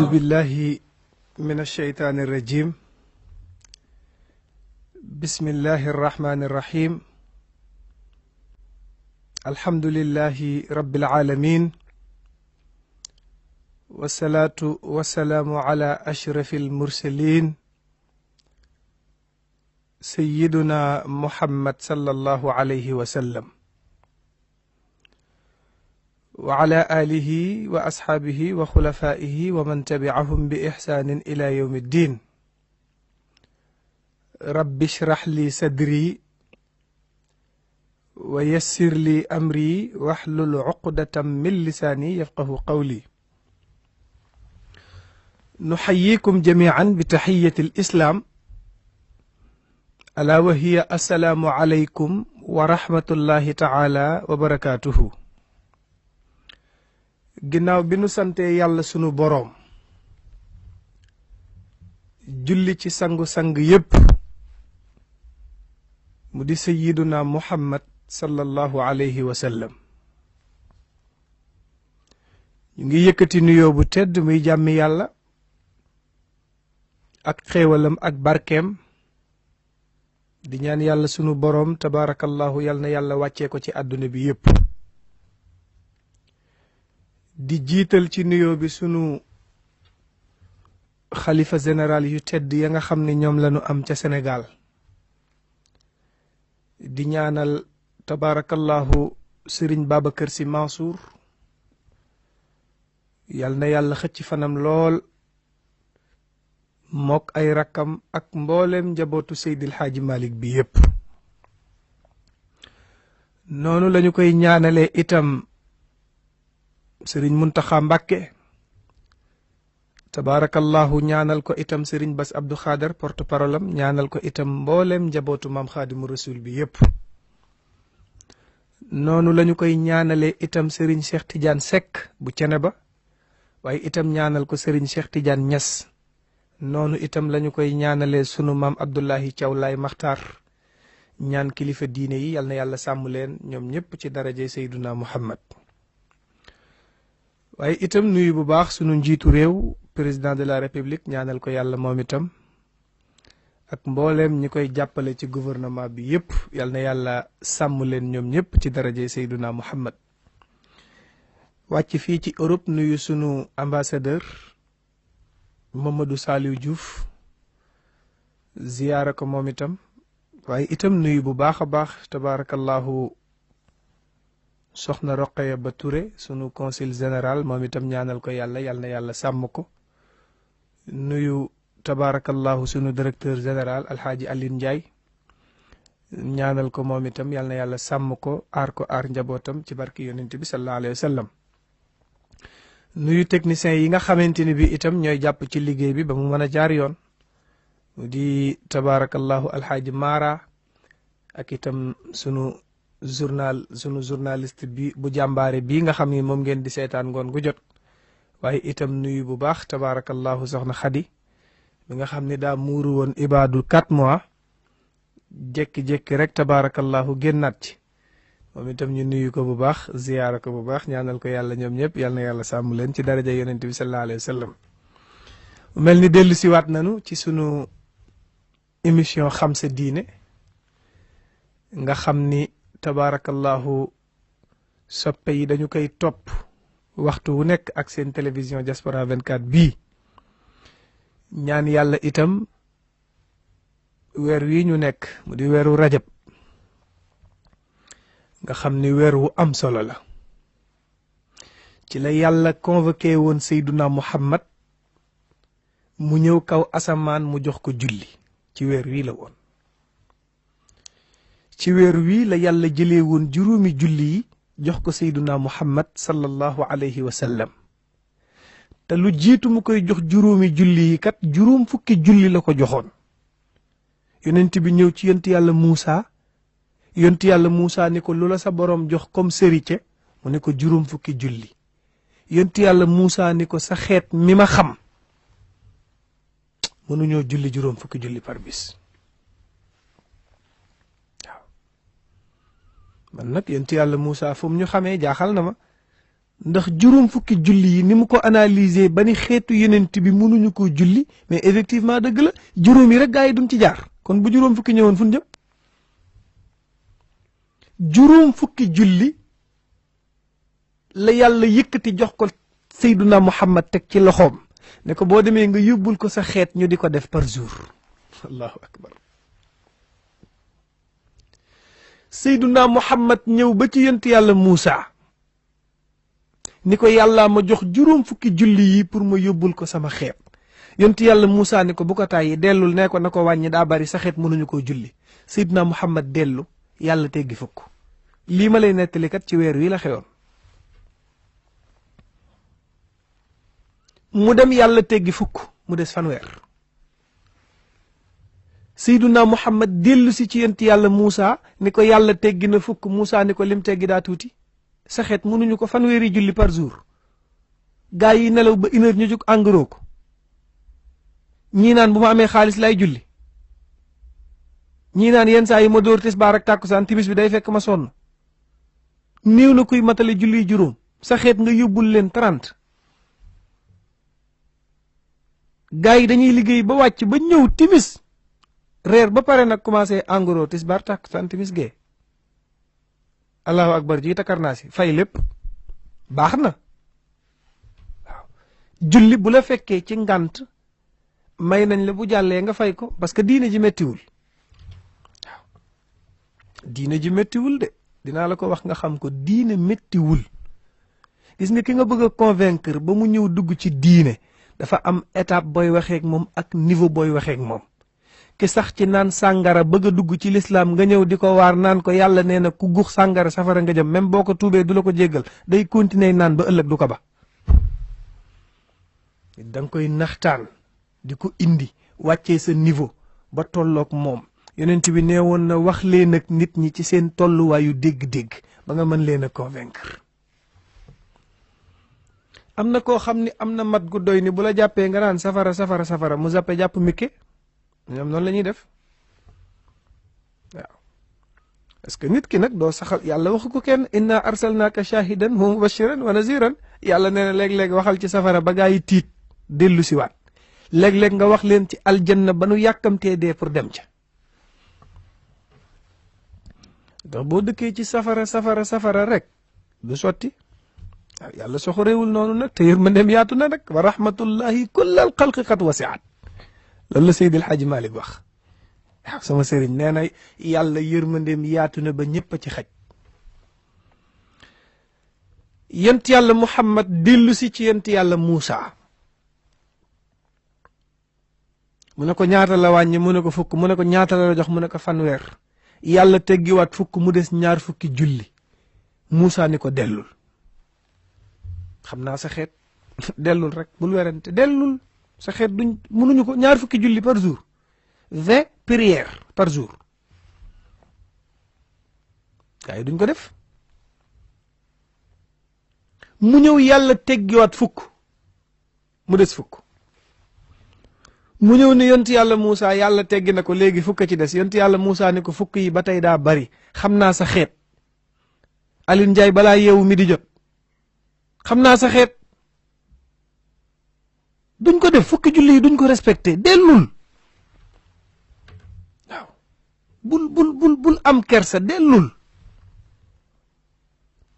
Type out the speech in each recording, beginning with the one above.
أعوذ بالله من الشيطان الرجيم. بسم الله الرحمن الرحيم. الحمد لله رب العالمين، والصلاة والسلام على أشرف المرسلين سيدنا محمد صلى الله عليه وسلم، وعلى آله وأصحابه وخلفائه ومن تبعهم بإحسان إلى يوم الدين. رب اشرح لي صدري ويسر لي أمري واحلل عقدة من لساني يفقه قولي. نحييكم جميعا بتحية الإسلام، ألا وهي السلام عليكم ورحمة الله تعالى وبركاته. ginnaaw bi nu sante yàlla sunu boroom julli ci sangu-sang yépp mu di sayyiduna muhammad sallallahu alayhi wa sallam, ñu ngi yëkkati nuyoo bu tedd muy jàmmi yàlla ak xéewalam ak barkeem di ñaan yàlla sunu boroom tabaarakallahu yal na yàlla wàccee ko ci àdduna bi yépp. di jiital ci nuyoo bi sunu xalifa général yu tedd ya nga xam ne ñoom lañu am ca Sénégal, di ñaanal tabaarakallahu sëriñ Babacar Sy Mansour yal na yàlla xëcc fanam lool mook ay rakkam ak mbooleem njabootu Seydil Xaaji Malik bi yépp. noonu lañu koy ñaanalee itam sëriñ Muntaxa Mbàkke tabaarakallahu, ñaanal ko itam sëriñ Bass Abdou Khader porte parole am, ñaanal ko itam mbooleem njabootu maam Xaadimu Rasul bi yépp. noonu lañu koy ñaanalee itam sëriñ Cheikh Tidiane Seck bu Ceneba, waaye itam ñaanal ko sëriñ Cheikh Tidiane Niass. noonu itam lañu koy ñaanalee sunu maam Abdullahi Thiaw Laay Maxtaar, ñaan kilifa diine yi yal na yàlla sàmm leen ñoom ñépp ci daraje Seyduna Muhammad. waaye itam nuyu bu baax sunu njiitu réew président de la république, ñaanal ko yàlla moom itam ak mbooleem ñi koy jàppale ci gouvernement bi yépp, yal na yàlla sàmm leen ñoom ñépp ci daraje Seyduna Muhammad. wàcc fii ci Europe nuyu sunu ambassadeur Mamadou Saliou Diouf, ziyaara ko moom itam, waaye itam nuyu bu baax a baax tabaarakallahu soxna Roqaya Ba Touré sunu consul général, moom itam ñaanal ko yàlla yal na yàlla sàmm ko. nuyu tabaarakallahu sunu directeur général alxaaji Aline Ndiaye, ñaanal ko moom itam yal na yàlla sàmm ko aar njabootam ci barki yonent bi sallallahu alayhi wa sallam. nuyu techniciens yi nga xamante ni bi itam ñooy jàpp ci liggéey bi ba mu mën a jaar yoon, mu di tabaarakallahu alxaaji Mara ak itam sunu journaliste bi bu jàmbaare bii nga xam ni moom ngeen di seetaan ngoon gu jot. waaye itam nuyu bu baax tabaarakallahu soxna Xadi bi nga xam ni daa muuru woon ibaadu 4 mois jékki-jékki rek tabaarakallahu génnaat ci, moom itam ñu nuyu ko bu baax, ziyaara ko bu baax, ñaanal ko yàlla ñoom ñëpp yal na yàlla sàmm leen ci daraja yonent bi sallallahu alayhi wa sallam. mel ni dellu siwaat nanu ci sunu émission xam sa diine nga xam ni tabaarakallahu soppe yi dañu koy topp waxtu wu nekk ak seen télévision Diaspora 24 bii. ñaan yàlla itam weer wi ñu nekk mu di weeru rajab nga xam ni weer wu am solo la, ci la yàlla convoqué woon Seyduna Muhammad mu ñëw kaw asamaan mu jox ko julli. ci weer wii la woon, ci weer wii la yàlla jëlee woon juróomi julli yi jox ko Seyduna Muhammad sallallahu alayhi wa sallam. te lu jiitu mu koy jox juróomi julli yi kat juróom fukki julli la ko joxoon. yonent bi ñëw ci yonent yàlla Muusa ni ko lu la sa boroom jox comme sërite, mu ne ko juróom fukki julli. yonent yàlla Muusa ni ko sa xeet mi ma xam mënuñoo julli juróom fukki julli par bis. waaw man nag yonent yàlla Muusa fu mu ñu xamee jaaxal na ma, ndax juróom fukki julli yi ni mu ko analyser ba ni xeetu yenent bi mënuñu ko julli mais effectivement dëgg la juróom yi rek gaa yi duñ ci jaar kon bu juróom fukki ñëwoon fu ñu jëm juróom fukki julli la yàlla yëkkati jox ko Seyduna Muhammad teg ci loxoom ne ko boo demee nga yóbbul ko sa xeet ñu di ko def par jour allahu akbar Seyduna Muhammad ñëw ba ci yonent yàlla Muusa ni ko yàlla ma jox juróom fukki julli yi pour ma yóbbul ko sama xeet yonent yàlla Muusa ni ko bu ko tàyyi dellul ne ko na ko wàññi daa bari sa xeet mënuñu koo julli Seyduna Muhammad dellu yàlla teggi fukk lii ma lay nettali kat ci weer wi la xewoon mu dem yàlla teggi fukk mu des fanweer Seyduna Muhammad dellu si ci yonent yàlla Muusa ni ko yàlla teggi na fukk Muusa ni ko lim teggi daa tuuti sa xeet mënuñu ko fanweeri julli par jour gaa yi nelaw ba 1 heure ñu jóg engrais ko ñii naan bu ma amee xaalis lay julli ñii naan yenn saa yi ma dóor tisbaar ak tàkkusaan timis bi day fekk ma sonn néew na kuy matale julli juróom sa xeet nga yóbbul leen 30 gaa yi dañuy liggéey ba wàcc ba ñëw timis reer ba pare nag commencé engrais tisbaar tàkkusaan timis gee allahu akbar ji takarnaasi fay lépp baax na waaw julli bu la fekkee ci ngant may nañ la bu jàllee nga fay ko parce que diine ji méttiwul waaw diine ji méttiwul de dinaa la ko wax nga xam ko diine méttiwul gis nga ki nga bëgg a convaincre ba mu ñëw dugg ci diine dafa am étape booy waxeek moom ak niveau booy waxeek moom ki sax ci naan sàngara bëgg a dugg ci lislaam nga ñëw di ko waar naan ko yàlla nee na ku gux sàngara safara nga jëm même boo ko tuubee du la ko jéggal day continuer naan ba ëllëg du ko ba da nga koy naxtaan di ko indi wàccee sa niveau ba tolloog moom yonent bi nee woon na wax leen ak nit ñi ci seen tolluwaayu dégg-dégg ba nga mën leen a convaincre am na koo xam ni am na mat gu doy ni bu la jàppee nga naan safara mu zappe jàpp mikke ñoom noonu la ñuy def waaw parce que nit ki nag doo saxal yàlla waxu ko kenn inna arsalnaaka shahidan wa mubashiran wa naziran yàlla nee na léeg-léeg waxal ci safara ba gaa yi tiit dellu si waat léeg-léeg nga wax leen ci aljanna ba nu yàkkamtee dee pour dem ca ndax boo dëkkee ci safara rek du sotti waaw yàlla soxoreewul noonu nag te yërmandeem yaatu na nag wa rahmatullahi kullal xalqi qad wasiat loolu la Seydi El Hadji Malick wax waaw sama sëriñ nee na yàlla yërmandeem yaatu na ba ñëpp a ci xaj yent yàlla Muhammad dellu si ci yent yàlla Muusa mu ne ko ñaata la wàññi mu ne ko fukk mu ne ko ñaata la jox mu ne ko fanweer yàlla teggiwaat fukk mu des 2 fukki julli Muusa ni ko dellul xam naa sa xeet dellul rek bul werante dellul sa xeet duñ mënuñu ko 2 fukki julli par jour 20 prières par jour gaa yi duñ ko def mu ñëw yàlla teggiwaat fukk mu des fukk mu ñëw ne yonent yàlla Muusa yàlla teggi na ko léegi fukk ci des yonent yàlla Muusa ne ko fukk yi ba tey daa bari xam naa sa xeet Alioune Ndiaye balaa yeewu mi di jot xam naa sa xeet duñ ko def fukki julli yi duñ ko respecté dellul waaw bul am kersa dellul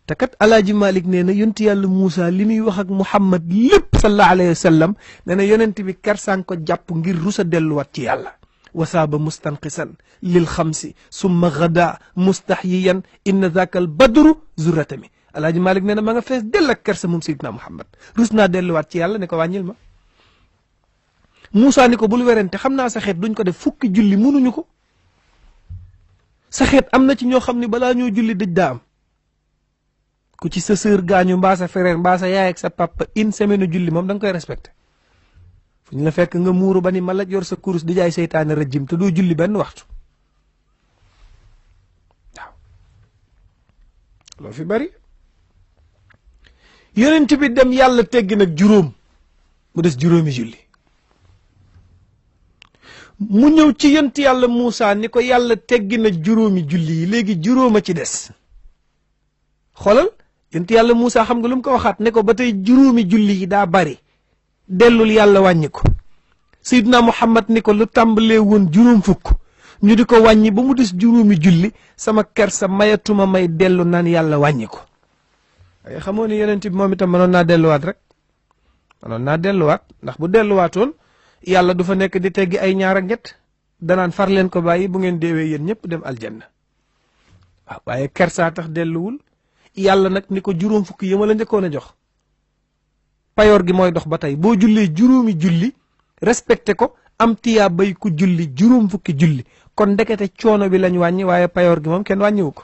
te kat alaaji Malik nee na yonent yàlla Muusa li muy wax ak Muhammad lépp sallallahu alayhi wa sallam nee na yonent bi kersaan ko jàpp ngir rusa delluwaat ci yàlla wasaaba mustanqisan lil xamsi summa gada mustahyiyan inna dhaka al badru zuratami alaaji Malik nee na ma nga fees dell ak kersa moom Seydina Muhammad rus naa delluwaat ci yàlla ne ko wàññil ma Muusa ni ko bul werante xam naa sa xeet duñ ko def fukki julli mënuñu ko sa xeet am na ci ñoo xam ne balaa ñoo julli dëj daa am ku ci sa sœur gaañu mbaa sa frère mbaa sa yaay ak sa papa 1 semaine julli moom da nga koy respecté fu ñu la fekk nga muuru ba ni malaj yor sa kurus di jaay seytaane rajim te doo julli benn waxtu waaw loo fi bari yonent bi dem yàlla teggi nag juróom mu des juróomi julli mu ñëw ci yonent yàlla Muusa ni ko yàlla teggi na juróomi julli yi léegi juróoma ci des xoolal yonent yàlla Moussa xam nga lu mu ko waxaat ne ko ba tey juróomi julli yi daa bari dellul yàlla wàññi ko. Seydina Muhammad ni ko lu tàmbalee woon juróom fukk ñu di ko wàññi ba mu des juróomi julli sama kersa mayatuma may dellu naan yàlla wàññi ko. waaye xamoo ni yonent bi moom itam mënoon naa delluwaat rek mënoon naa delluwaat ndax bu delluwaatoon yàlla du fa nekk di teggi ay ñaar ak ñett danaan far leen ko bàyyi bu ngeen deewee yéen ñëpp dem aljanna. waaw waaye kersaa tax delluwul yàlla nag ni ko juróom fukk yi ma la njëkkoon a jox payoor gi mooy dox ba tey boo jullee juróomi julli respecté ko am tiyaa bay ku julli juróom fukki julli kon ndekete coono bi lañ wàññi waaye payoor gi moom kenn wàññiwu ko.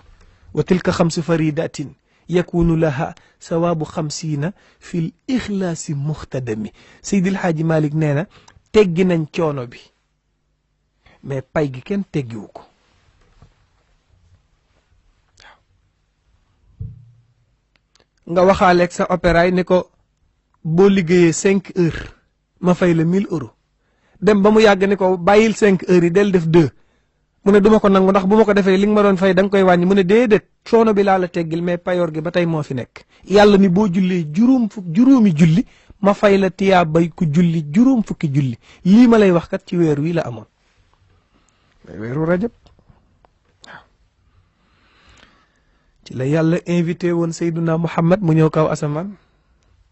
wa tilka xamsu faridatin yakunu laha sawaabu xamsiina fil ixlaasi muxtadami. Seydil Xaaji Malik nee na teggi nañ coono bi mais pay gi kenn teggiwu ko. nga waxaaleeg sa opéra yi ni ko boo liggéeyee 5 heures ma fay la 1000 euros dem ba mu yàgg ni ko bàyyil 5 heures yi del def 2 mu ne duma ko nangu ndax bu ma ko defee li nga ma doon fay da nga koy wàññi mu ne déedéet coono bi laa la teggil mais payoor gi ba tey moo fi nekk. yàlla ni boo jullee juróomi julli ma fay la tiyaa bay ku julli juróom fukki julli lii ma lay wax kat ci weer wi la amoon weeru rajab. ci la yàlla invité woon Seyduna Muhammad mu ñëw kaw asamaan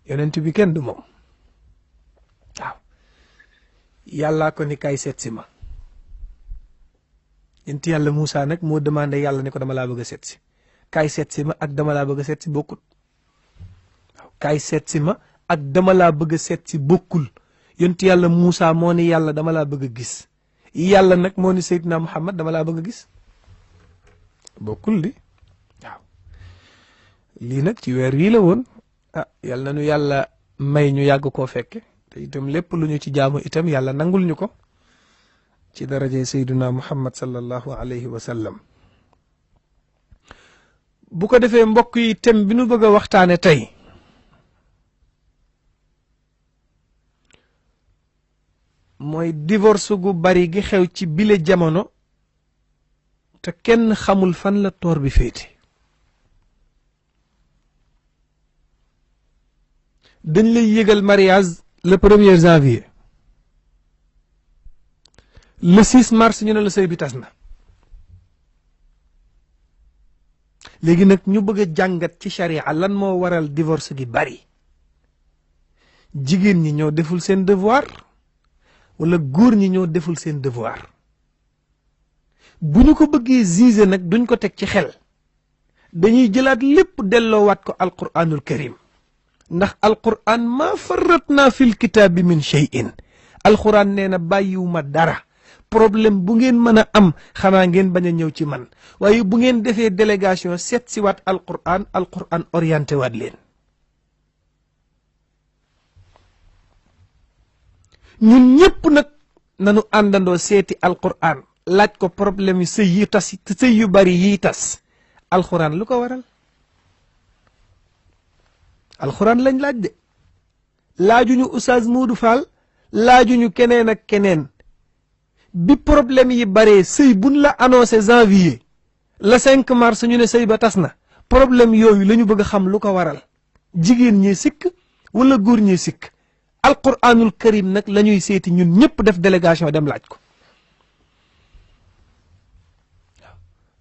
yonent bi kenn du moom waaw yàllaa ko ni kay seet si ma. yonent yàlla Moussa nag moo demandé yàlla ni ko dama laa bëgg a seet si kay seet si ma ak dama laa bëgg a seet si bokkul. waaw kay seet si ma ak dama laa bëgg a seet si bokkul yonent yàlla Moussa moo ni yàlla dama laa bëgg a gis yàlla nag moo ni Seyduna Muhammad dama laa bëgg a gis bokkul li. lii nag ci weer wii la woon yal na nu yàlla may ñu yàgg koo fekke te itam lépp lu ñu ci jaamu itam yàlla nangul ñu ko ci daraje Seyduna Muhammad sallallahu alayhi wa sallam. bu ko defee mbokk yi thème bi nu bëgg a waxtaane tey mooy divorce gu bari gi xew ci bile jamono te kenn xamul fan la toor bi féete. dañ lay yëgal mariage le 1er janvier le 6 mars ñu ne la sëy bi tas na. léegi nag ñu bëgg a jàngat ci charia lan moo waral divorce gi bari jigéen ñi ñoo deful seen devoir wala góor ñi ñoo deful seen devoir. bu ñu ko bëggee juger nag duñ ko teg ci xel dañuy jëlaat lépp delloowaat ko alquranul karim ndax alquran ma farratna fil kitaabi min shay'in alquran nee na bàyyiwuma dara problème bu ngeen mën a am xanaa ngeen bañ a ñëw ci man waaye bu ngeen defee délégation seet si waat alquran orienté waat leen. ñun ñëpp nag nanu àndandoo seeti alquran laaj ko problème yu sëy yu tas sëy yu bari yiy tas alquran lu ko waral. alxuraan lañ laaj de laajuñu Oustaz Modou Fall laajuñu keneen ak keneen bi problème yi baree sëy buñ la annoncé janvier le 5 mars ñu ne sëy ba tas na problème yooyu la ñu bëgg a xam lu ko waral jigéen ñee sikk wala góor ñee sikk alquranul karim nag la ñuy seeti ñun ñëpp def délégation dem laaj ko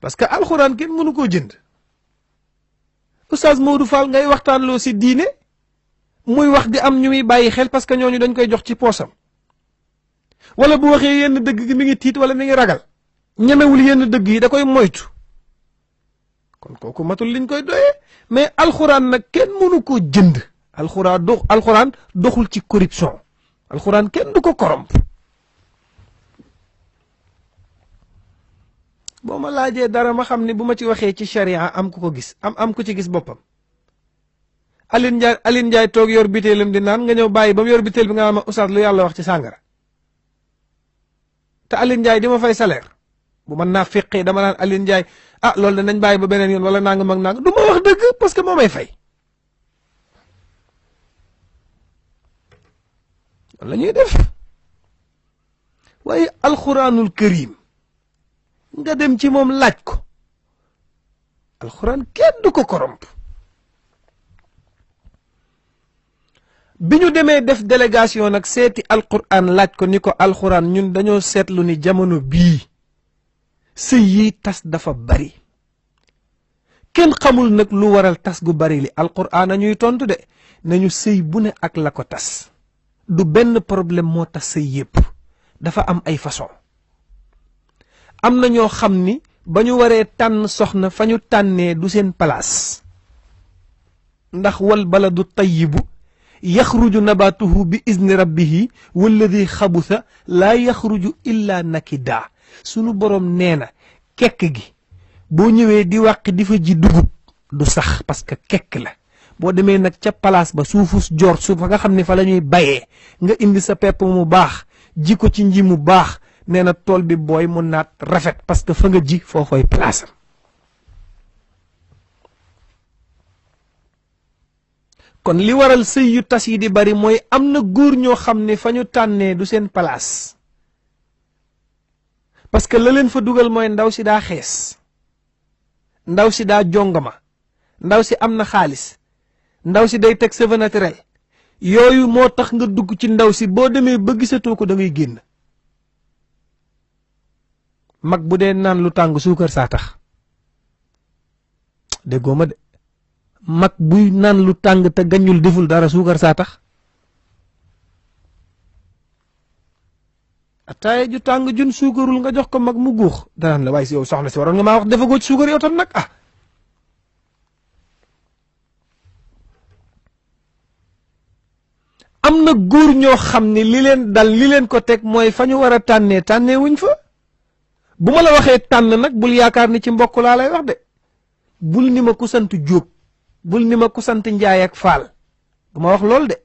parce que alxuraan kenn mënu koo jënd. Oustaz Modou Fall ngay waxtaan loo si diine muy wax di am ñu muy bàyyi xel parce que ñooñu dañ koy jox ci poosam wala bu waxee yenn dëgg gi mi ngi tiit wala mi ngi ragal ñemewul yenn dëgg yi da koy moytu kon kooku matul liñ koy doyee mais alxuraan nag kenn mënu koo jënd alxuraan doxul ci corruption alxuraan kenn du ko corrompre. boo ma laajee dara ma xam ne bu ma ci waxee ci charia am ku ko gis am ku ci gis boppam Aline Ndiaye toog yor bitéelam di naan nga ñëw bàyyi ba mu yor bitéel bi nga xam ne Oustaz lu yàlla wax ci sàngara te Aline Ndiaye di ma fay salaire bu man naa feqee dama naan Aline Ndiaye loolu danañ bàyyi ba beneen yoon wala nangam ak nangam du ma wax dëgg parce que moo may fay. la ñuy def waaye alxuraanul karim nga dem ci moom laaj ko alxuraan kenn du ko corrompre bi ñu demee def délégation nag seeti alquran laaj ko ni ko alquran ñun dañoo seetlu ni jamono bii sëy yi tas dafa bari kenn xamul nag lu waral tas gu bari li alquran a ñuy tontu de nañu sëy bu ne ak la ko tas du benn problème moo tas sëy yépp dafa am ay façon am na ñoo xam ni ba ñu waree tànn soxna fa ñu tànnee du seen place ndax wal baladu tayyibu yaxruju nabatuhu bi izni rabbihi walladi xabusa laa yaxruju illa nakida sunu borom nee na kekk gi boo ñëwee di wàq di fa ji dugub du sax parce que kekk la boo demee nag ca place ba suufus joor suuf fa nga xam ne fa la ñuy bayee nga indi sa pepp mu baax ji ko ci nji mu baax nee na tool bi booy mu naat rafet parce que fa nga ji foofoy place am kon li waral sëy yu tas yi di bari mooy am na góor ñoo xam ne fa ñu tànnee du seen place parce que la leen fa dugal mooy ndaw si daa xees ndaw si daa jongama ndaw si am na xaalis ndaw si day teg cheveux naturel yooyu moo tax nga dugg ci ndaw si boo demee ba gisatoo ko da ngay génn mag bu dee naan lu tàng suukar saa tax déggoo ma de mag buy naan lu tàng te gañul deful dara suukar saa tax ataaya ju tàng jun suukarul nga jox ko mag mu guux danaan la waaye si yow soxna si waroon nga maa wax defagoo ci suukar yow tam nag ah am na góor ñoo xam ne li leen dal li leen ko teg mooy fa ñu war a tànnee tànnee wuñ fa bu ma la waxee tànn nag bul yaakaar ni ci mbokk laa lay wax de bul ni ma ku sant Jóob bul ni ma ku sant Njaay ak Faal bu ma wax lool de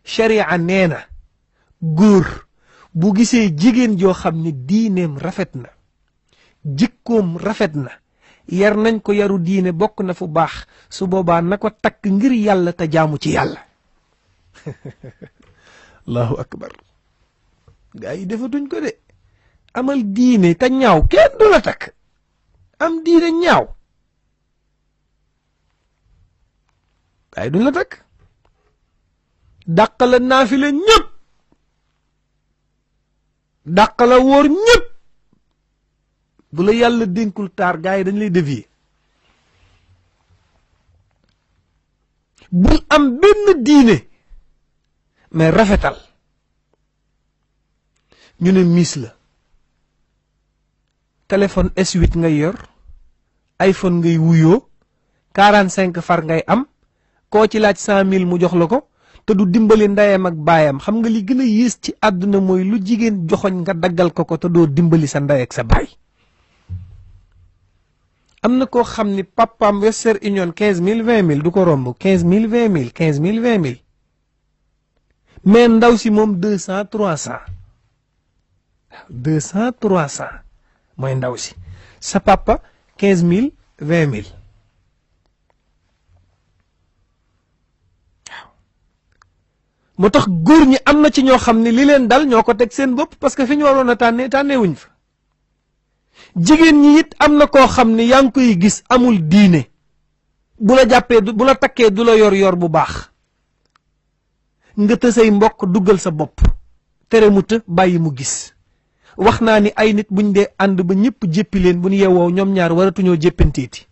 sharia nee na góor bu gisee jigéen joo xam ne diineem rafet na jikkoom rafet na yar nañ ko yaru diine bokk na fu baax su boobaa na ko takk ngir yàlla te jaamu ci yàlla allahu akbar gaa yi defatuñ ko de amal diine te ñaaw kenn du la takk am diine ñaaw gaa yi duñ la takk dàq la naafile ñëpp dàq la wóor ñëpp bu la yàlla dénkul taar gaa yi dañ lay dévier bul am benn diine mais rafetal ñu ne miis la téléphone S8 ngay yor iPhone ngay wuyoo 45 far ngay am koo ci laaj 100 000 mu jox la ko te du dimbali ndeyam ak baayam xam nga li gën a yées ci àdduna mooy lu jigéen joxoñ nga daggal ko te doo dimbali sa ndey ak sa baay am na koo xam ni papaam Western Union 15000 20000 du ko romb 15000 20000 15000 20000 mais ndaw si moom 200 300 200 300 mooy ndaw si sa papa 15000 20000 moo tax góor ñi am na ci ñoo xam ne li leen dal ñoo ko teg seen bopp parce que fi ñu waroon a tànnee wuñ fa jigéen ñi it am na koo xam ne yaa ngi koy gis amul diine bu la jàppee bu la takkee du la yor bu baax nga tësay mbokk duggal sa bopp tere mu të bàyyi mu gis wax naa ni ay nit buñ dee ànd ba ñëpp jéppi leen bu ñu yeewoo ñoom ñaar waratuñoo jéppanteeti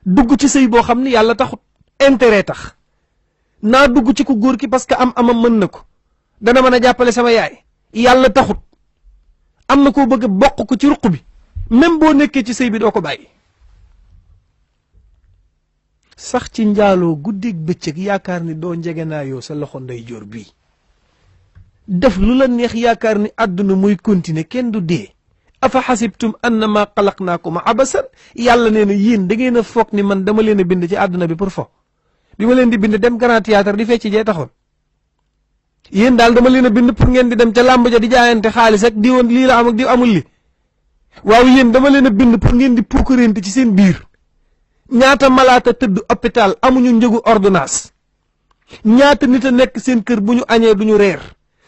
dugg ci sëy boo xam ne yàlla taxut intérêt tax naa dugg ci ku góor ki parce que amam mën na ko dana mën a jàppale sama yaay yàlla taxut am na koo bëgg bokk ko ci ruq bi même boo nekkee ci sëy bi doo ko bàyyi sax ci njaaloo guddeeg bëccëg yaakaar ni doo njegenaayoo sa loxo ndeyjoor bii def lu la neex yaakaar ni àdduna muy continuer kenn du dee afa xasibtum annama xalaqnaakum abasan yàlla nee na yéen da ngeen a foog ni man dama leen a bind ci àdduna bi pour fo bi ma leen di bind dem grand théâtre di fecc jee taxoon yéen daal dama leen a bind pour ngeen di dem ca làmb ja di jaayante xaalis ak di woon lii la am ak di amul li waaw yéen dama leen a bind pour ngeen di puukarante ci seen biir ñaata malaata tëdd hôpital amuñu njëgu ordonnance ñaata nit a nekk seen kër bu ñu añee duñu reer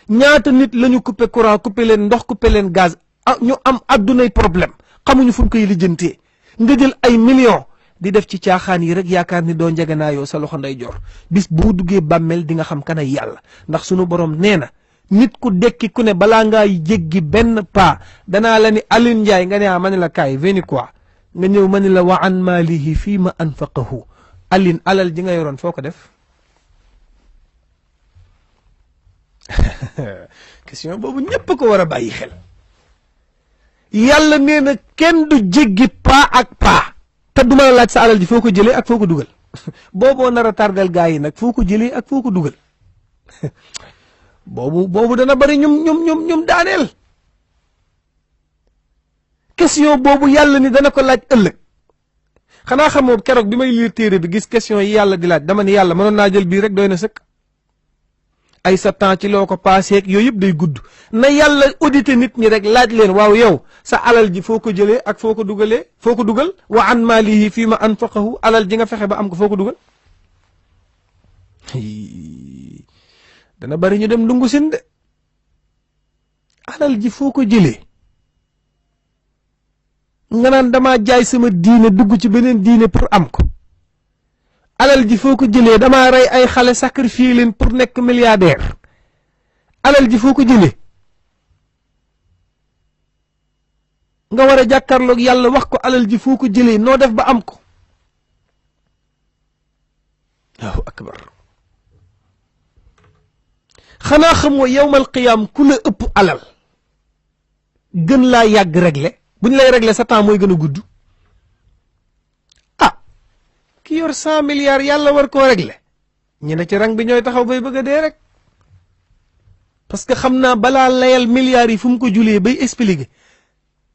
ñaata nit lañu coupé courant coupé leen ndox coupé leen gaz ñu am addunay problème xamuñu fu ñu koy lijjantee nga jël ay millions di def ci caaxaan yi rek yaakaar ni doo njeganaayoo sa loxo nday jor bis boo duggee bàmmeel di nga xam kanay yàlla ndax sunu borom nee na nit ku dekki ku ne balaa ngaa jéggi benn paa danaa la ni Alioune Ndiaye nga ne ma ne la kaay veni quoi nga ñëw ma ni la wa an maalihi fii ma anfaqahu Alioune alal ji nga yoroon foo ko def question boobu ñépp ko war a bàyyi xel yàlla nee na kenn du jéggi paa ak paa te duma la laaj sa alal ji foo ko jëlee ak foo ko dugal booboo nar a tardel gaa yi nag foo ko jëlee ak foo ko dugal boobu dana bari ñum daaneel question boobu yàlla ni dana ko laaj ëllëg xanaa xamoo keroog bi may liir téere bi gis question yi yàlla di laaj dama ni yàlla mënoon naa jël bii rek doy na sëkk ay sa temps ci loo ko paaseeg yooyu yëpp day gudd na yàlla audité nit ñi rek laaj leen waaw yow sa alal ji foo ko jëlee ak foo ko dugal wa an maalihi fii ma anfaqahu alal ji nga fexe ba am ko foo ko dugal dana bari ñu dem lungu sin de alal ji foo ko jëlee nga naan damaa jaay sama diine dugg ci beneen diine pour am ko alal ji foo ko jëlee damaa rey ay xale sacrifier leen pour nekk milliardaire alal ji foo ko jëlee nga war a jàkkaarloog yàlla wax ko alal ji foo ko jëlee noo def ba am ko Allahu akbar xanaa xamoo yawmal qiyaam ku la ëpp alal gën laa yàgg réglé bu ñu lay réglé sa temps mooy gën a gudd ki yor 100 milliards yàlla war koo réglé ñu ne ci rang bi ñooy taxaw bay bëgg a dee rek parce que xam naa balaa layal milliards yi fu mu ko julee bay expliqué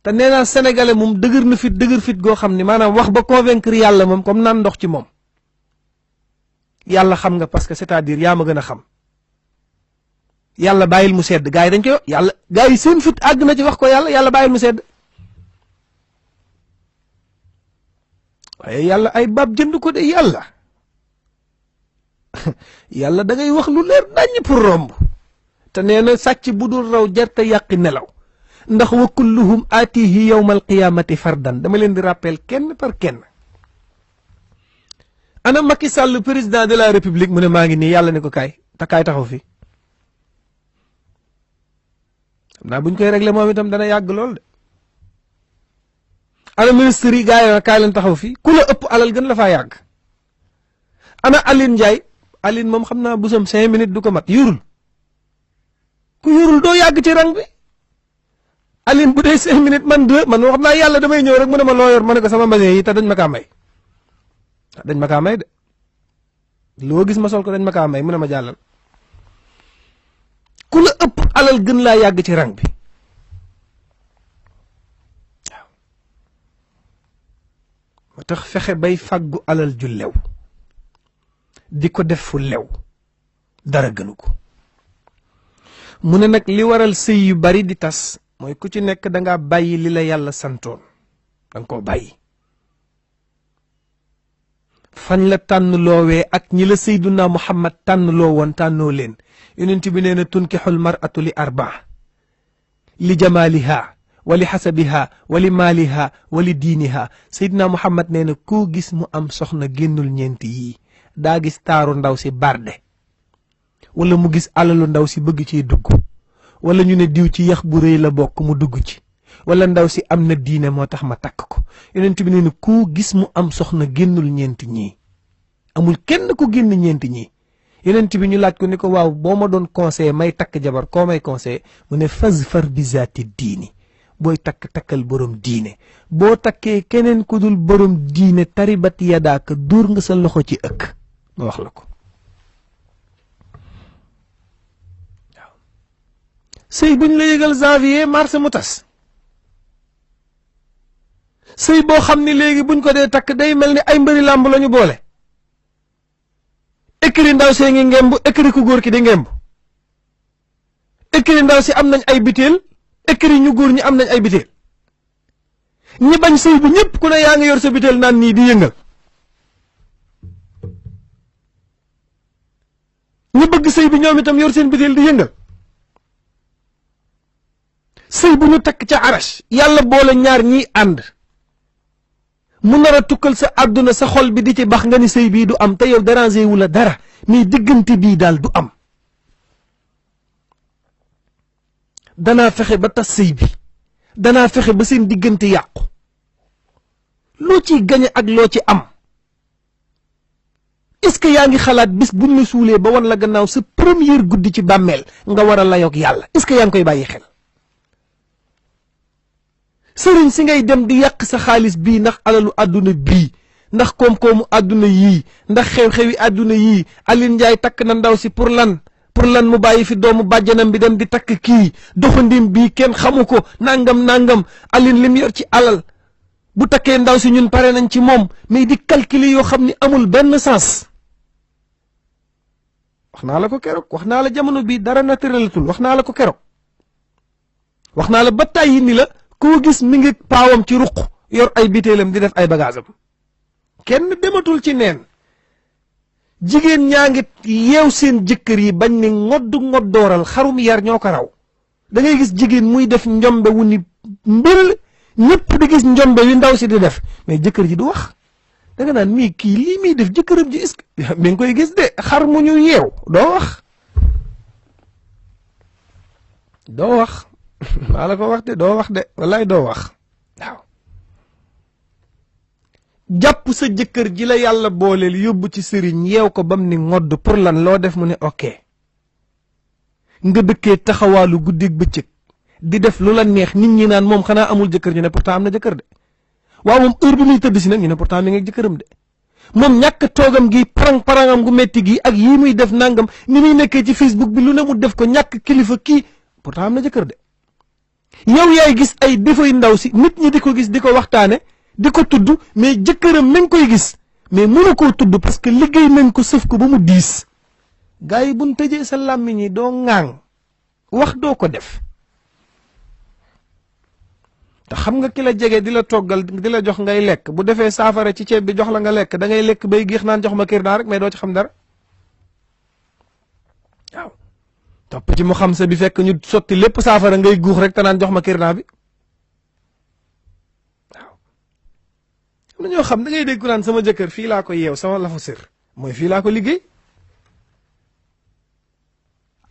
te nee naa sénégalais moom dëgër fit goo xam ni maanaam wax ba convaincre yàlla moom comme naan ndox ci moom yàlla xam nga parce que c'est-à-dire yaa ma gën a xam yàlla bàyyil mu sedd gars yi dañ koy yàlla gars yi seen fit àgg na ci wax ko yàlla bàyyil mu sedd waaye yàlla ay baab jënd ko de yàlla yàlla da ngay wax lu leer naññ pour romb te nee na sàcc bu dul raw jarte yàqi nelaw ndax wa kulluhum aatihi yawma alqiyamati fardan dama leen di rappel kenn par kenn ana Macky Sall président de la république mu ne maa ngi nii yàlla ne ko kaay te kaay taxaw fi xam naa buñ koy réglé moom itam dana yàgg lool de ana ministre yi gars yi kaay leen taxaw fii ku la ëpp alal gën la faa yàgg ana Aline Ndiaye Aline moom xam naa busam 5 minutes du ko mat yurul ku yurul doo yàgg ci rang bi Aline bu dee 5 minutes man 2 man wax naa yàlla damay ñëw rek mu ne ma loo yor ma ne ko sama mbasin yi te dañ ma kaa may dañ ma kaa may de loo gis ma sol ko dañ ma kaa may mu ne ma jàllal ku la ëpp alal gën laa yàgg ci rang bi moo tax fexe bay fàggu alal ju lew di ko def fu lew dara gënu ko mu ne nag li waral sëy yu bari di tas mooy ku ci nekk danga bàyyi li la yàlla santoon danga koo bàyyi fañ la tànn loowee ak ñi la Seyduna Muhammad tànn loo woon tànnoo leen yonent bi nee na tunkixul mar'atu li arbaa li jamaaliha wali xasabiha wali maaliha wali diiniha Seydina Muhammad nee na koo gis mu am soxna génnul ñeenti yii daa gis taaru ndaw si barde wala mu gis alalu ndaw si bëgg ciy dugg wala ñu ne diw ci yax bu rëy la bokk mu dugg ci wala ndaw si am na diine moo tax ma takk ko yonent bi nee na koo gis mu am soxna génnul ñeenti ñii amul kenn ku génn ñeenti ñii yonent bi ñu laaj ko ni ko waaw boo ma doon conseillé may takk jabar koo may conseillé mu ne fazfar bi zaati diini booy takk takkal borom diine boo takkee keneen ku dul borom diine taribat yadaaka dóor nga sa loxo ci ëkk ma wax la ko waaw sëy buñ la yëgal janvier mars mu tas sëy boo xam ni léegi buñ ko dee takk day mel ni ay mbëri làmb la ñu boole écrit ndaw see ngi ngemb écrit ku góor ki di ngemb écrit ndaw si am nañ ay biteel écrit ñu góor ñi am nañ ay biteel ñi bañ sëy bu ñëpp ku ne yaa ngi yor sa biteel naan nii di yëngal ñi bëgg sëy bi ñoom itam yor seen biteel di yëngal sëy bu ñu takk ca arash yàlla boole ñaar ñiy ànd mu nar a tukkal sa àdduna sa xol bi di ci bax nga ni sëy bii du am te yow dérangé wu la dara mais diggante bii daal du am. danaa fexe ba tas sëy bi danaa fexe ba seen diggante yàqu loo ciy gañe ak loo ci am. est-ce que yaa ngi xalaat bis buñ la suulee ba wan la gannaaw sa première guddi ci bàmmeel nga war a layoog yàlla est-ce que yaa ngi koy bàyyi xel. sëriñ si ngay dem di yàq sa xaalis bii ndax alalu àdduna bii ndax koom-koomu àdduna yii ndax xew-xewi àdduna yii Aline Ndiaye takk na ndaw si pour lan mu bàyyi fi doomu bàjjanam bi dem di takk kii doxandim bii kenn xamu ko nangam Aline lim yor ci alal bu takkee ndaw si ñun pare nañ ci moom mais di calculer yoo xam ni amul benn sens. wax naa la ko keroog wax naa la jamono bii dara naturelatul wax naa la ko keroog wax naa la ba tàyyi ni la koo gis mi ngi paawam ci ruq yor ay bitéelam di def ay bagaasam kenn dematul ci neen. jigéen ñaa ngi yeew seen jëkkër yi bañ ni ngoddooral xarum yar ñoo ko raw da ngay gis jigéen muy def njombe wu ni mbir ñëpp di gis njombe wi ndaw si di def mais jëkkër ji du wax da nga naan mii kii lii muy def jëkkëram ji est-ce que mi ngi koy gis de xar mu ñu yeew doo wax maa la ko wax de doo wax de wallaay doo wax waaw. jàpp sa jëkkër ji la yàlla booleel yóbbu ci sëriñ yeew ko bam ni ngodd pour lan loo def mu ne ok nga dëkkee taxawaalu guddig bëccëg di def lu la neex nit ñi naan moom xanaa amul jëkkër ñu ne pourtant am na jëkkër de waaw moom heure bi muy tëdd si nag ñu ne pourtant mi ngi jëkkëram de moom ñàkk toogam gi parangam gu metti gi ak yii muy def nangam ni muy nekkee ci Facebook bi lu ne mu def ko ñàkk kilifa kii pourtant am na jëkkër de yow yaay gis ay défauts ndaw si nit ñi di ko gis di ko waxtaane di ko tudd mais jëkkëram mi ngi koy gis mais mënu koo tudd parce que liggéey nañ ko sëf ko ba mu diis gars yi buñ tëjee sa làmmiñ yi doo ŋaang wax doo ko def te xam nga ki la jege di la toggal di la jox ngay lekk bu defee saafara ci ceeb bi jox la nga lekk da ngay lekk bay géex naan jox ma kër naa rek mais doo ci xam dara waaw topp ci mu xam sa bi fekk ñu sotti lépp saafara ngay guux rek te naan jox ma kër naa bi am na ñoo xam da ngay dégg ku naan sama jëkkër fii laa ko yeew sama lafu sër mooy fii laa ko liggéey.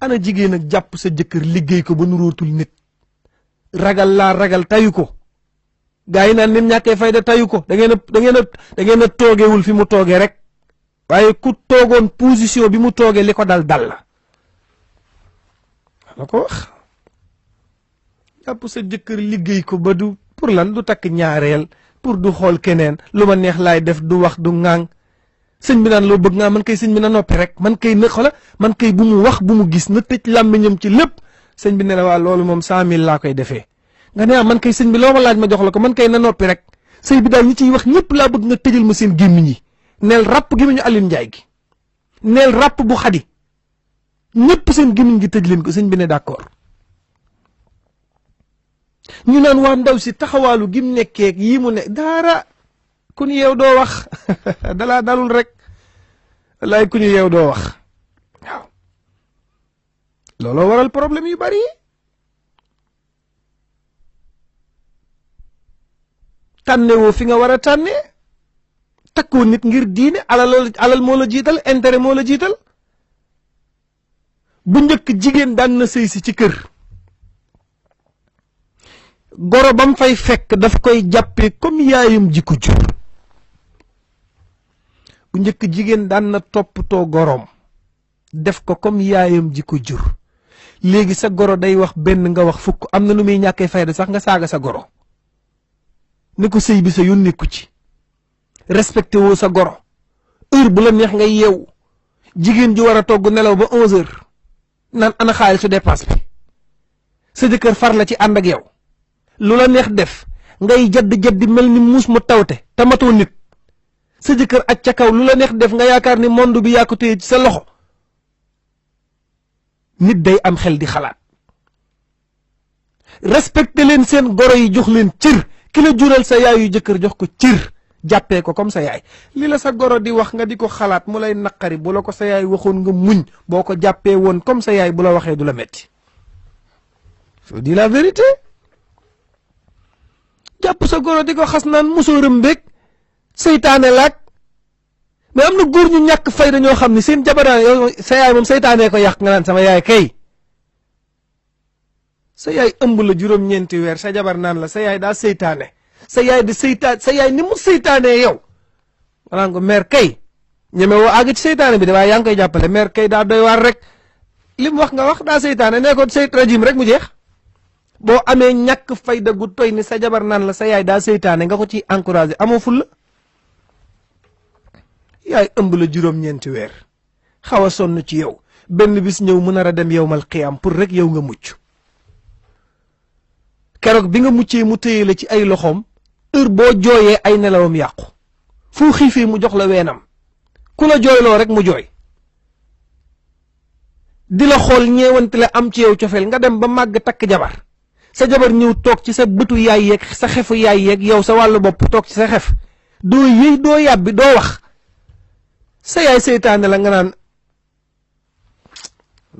ana jigéen ak jàpp sa jëkkër liggéey ko ba nurootul nit ragal tayu ko gaa yi naan nim ñàkkee fayda tayu ko da ngeen a toogewul fi mu toogee rek waaye ku toogoon position bi mu toogee li ko dal la ko wax jàpp sa jëkkër liggéey ko ba du pour lan du takk ñaareel pour du xool keneen lu ma neex laay def du wax du ŋaang sëñ bi naan loo bëgg nga man kay sëñ bi na noppi rek man kay na xola man kay bu mu wax bu mu gis na tëj làmmiñam ci lépp sëñ bi ne la waa loolu moom 100 000 laa koy defee nga ne man kay sëñ bi loo ma laaj ma jox la ko man kay na noppi rek sëy bi daal ñi ciy wax ñëpp laa bëgg nga tëjal ma seen gémmiñ yi neel ràpp gémmiñu Aline Ndiaye gi neel ràpp bu xadi ñëpp seen gémmiñ gi tëj leen ko sëñ bi ne d'accord ñu naan waa ndaw si taxawaalu gim nekkee yii mu ne daara ku ñu yeew doo wax dalaa dalul rek wallaay ku ñu yeew doo wax waaw looloo waral problème yu bari tànne woo fi nga war a tànne takkoo nit ngir diine alal moo la jiital intérêt moo la jiital bu njëkk jigéen daan na sëy si ci kër goro bam fay fekk daf koy jàppee comme yaayam ji ko jur bu njëkk jigéen daan na toppatoo goroom def ko comme yaayam ji ko jur léegi sa goro day wax benn nga wax fukk am na nu muy ñàkkee fayda sax nga saaga sa goro ni ko sëy bi sa yoon nekku ci respecté woo sa goro heure bu la neex ngay yeewu jigéen ji war a togg nelaw ba 11h naan ana xaalisu dépense bi sa jëkkër far la ci ànd ak yow lu la neex def ngay jaddi mel ni muus mu tawte te matoo nit sa jëkkër ak ca kaw lu la neex def nga yaakaar ni monde bi yaa ko téye ci sa loxo nit day am xel di xalaat respecté leen seen goro yi jox leen cër ki la jural sa yaayu jëkkër jox ko cër jàppee ko comme sa yaay li la sa goro di wax nga di ko xalaat mu lay naqari bu la ko sa yaay waxoon nga muñ boo ko jàppee woon comme sa yaay bu la waxee du la metti faut dire la vérité jàpp sa goro di ko xas naan musóoram beeg seytaane laag mais am na góor ñu ñàkk fayda ñoo xam ne seen jabaraan yow sa yaay moom seytaanee ko yàq nga naan sama yaay kay sa yaay ëmb la juróom-ñeenti weer sa jabar naan la sa yaay daa seytaane sa yaay di seytaan sa yaay ni mu seytaanee yow nga naan ko mère kay ñeme woo àgg ci seytaane bi de waaye yaa ngi koy jàppale mère kay daa doy waar rek li mu wax nga wax daa seytaane nee ko rajim rek mu jeex boo amee ñàkk fayda gu toy ni sa jabar naan la sa yaay daa seytaane nga ko ci encouragé amoo ful la yaay ëmb la juróom-ñeenti weer xaw a sonn ci yow benn bis ñëw mu nar a dem yowmal qiyaam pour rek yow nga mucc keroog bi nga muccee mu téye la ci ay loxoom heure boo jooyee ay nelawam yàqu fu xiifee mu jox la weenam ku la jooyloo rek mu jooy di la xool ñeewante la am ci yow cofeel nga dem ba màgg takk jabar sa jabar ñëw toog ci sa bëtu yaay yeeg sa xefu yaay yeeg yow sa wàllu bopp toog ci sa xef doo yëy doo yàbbi doo wax sa yaay seytaane la nga naan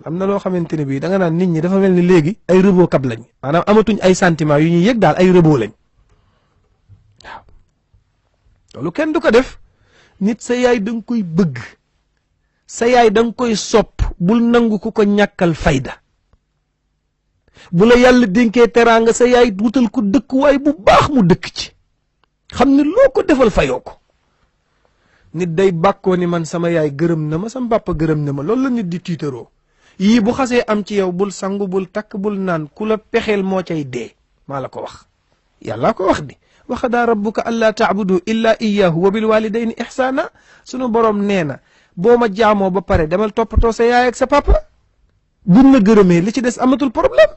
am na loo xamante ne bii da nga naan nit ñi dafa mel ni léegi ay rëboo kab lañ maanaam amatuñ ay sentiment yu ñuy yëg daal ay rëboo lañ waaw loolu kenn du ko def nit sa yaay da nga koy bëgg sa yaay da nga koy sopp bul nangu ku ko ñàkkal fayda bu la yàlla dénkee teraanga sa yaay wutal ko dëkkuwaay bu baax mu dëkk ci xam ne loo ko defal fayoo ko nit day bàkkoo ni man sama yaay gërëm na ma sama papa gërëm na ma loolu la nit di tiitaroo yii bu xasee am ci yow bul sangu bul takk bul naan ku la pexeel moo cay dee maa la ko wax yàlla ko wax di wa qadaa rabbuka allaa taabudu illa iyyahu wa bil walidayni ihsaana sunu borom nee na boo ma jaamoo ba pare demal toppatoo sa yaay ak sa papa buñ la gërëmee li ci des amatul problème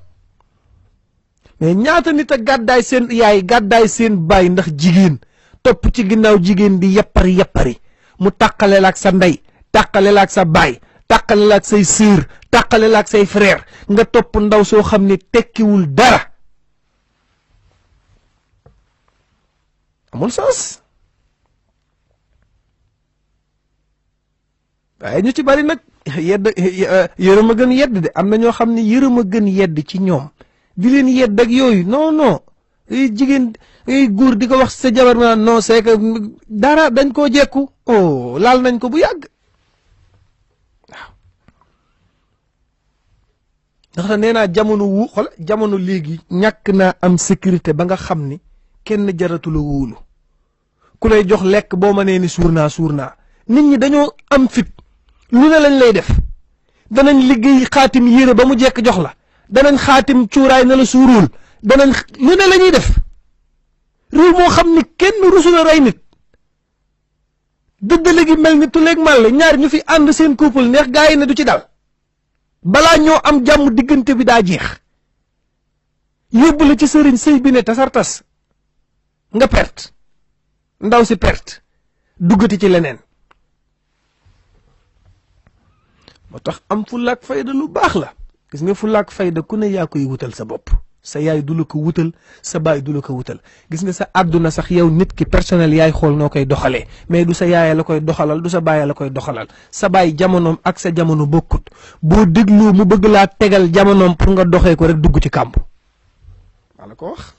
mais ñaata nit a gàddaay seen yaay gàddaay seen baay ndax jigéen topp ci ginnaaw jigéen di yappari mu tàqale la ak sa ndey tàqale la ak sa baay tàqale la ak say sœur tàqale la ak say frère nga topp ndaw soo xam ne tekkiwul dara amul sens waaye ñu ci bari nag yedd yërëm a gën yedd de am na ñoo xam ne yërëm a gën yedd ci ñoom di leen yedd ak yooyu non jigéen góor di ko wax sa jabar ma non c'est que dara dañ koo jekku oh laal nañ ko bu yàgg waaw ndax nee naa jamono léegi ñàkk naa am sécurité ba nga xam ni kenn jaratu la wóolu ku lay jox lekk boo ma nee ni suur naa nit ñi dañoo am fit lu ne lañ lay def danañ liggéey xaatim yére ba mu jekk jox la danañ xaatim cuuraay na la suurul danañ lu ne la ñuy def réew moo xam ni kenn rusula rey nit dëddale gi mel ni tuleeg màlle ñaar ñu fi ànd seen couple neex gaa yi ne du ci dal balaa ñoo am jàmm diggante bi daa jeex yóbbu la ci sëriñ sëy bi ne tasartas nga perte ndaw si perte duggati ci leneen moo tax am fullaak fayda lu baax la gis nga fullaak fayda ku ne yaa koy wutal sa bopp sa yaay du la ko wutal sa baay du la ko wutal gis nga sa àdduna sax yow nit ki personnel yaay xool noo koy doxalee mais du sa yaaya la koy doxalal du sa baaya la koy doxalal sa baay jamonoom ak sa jamono bokkut boo déglu mu bëgg laa tegal jamonoom pour nga doxee ko rek dugg ci kàmb maa la ko wax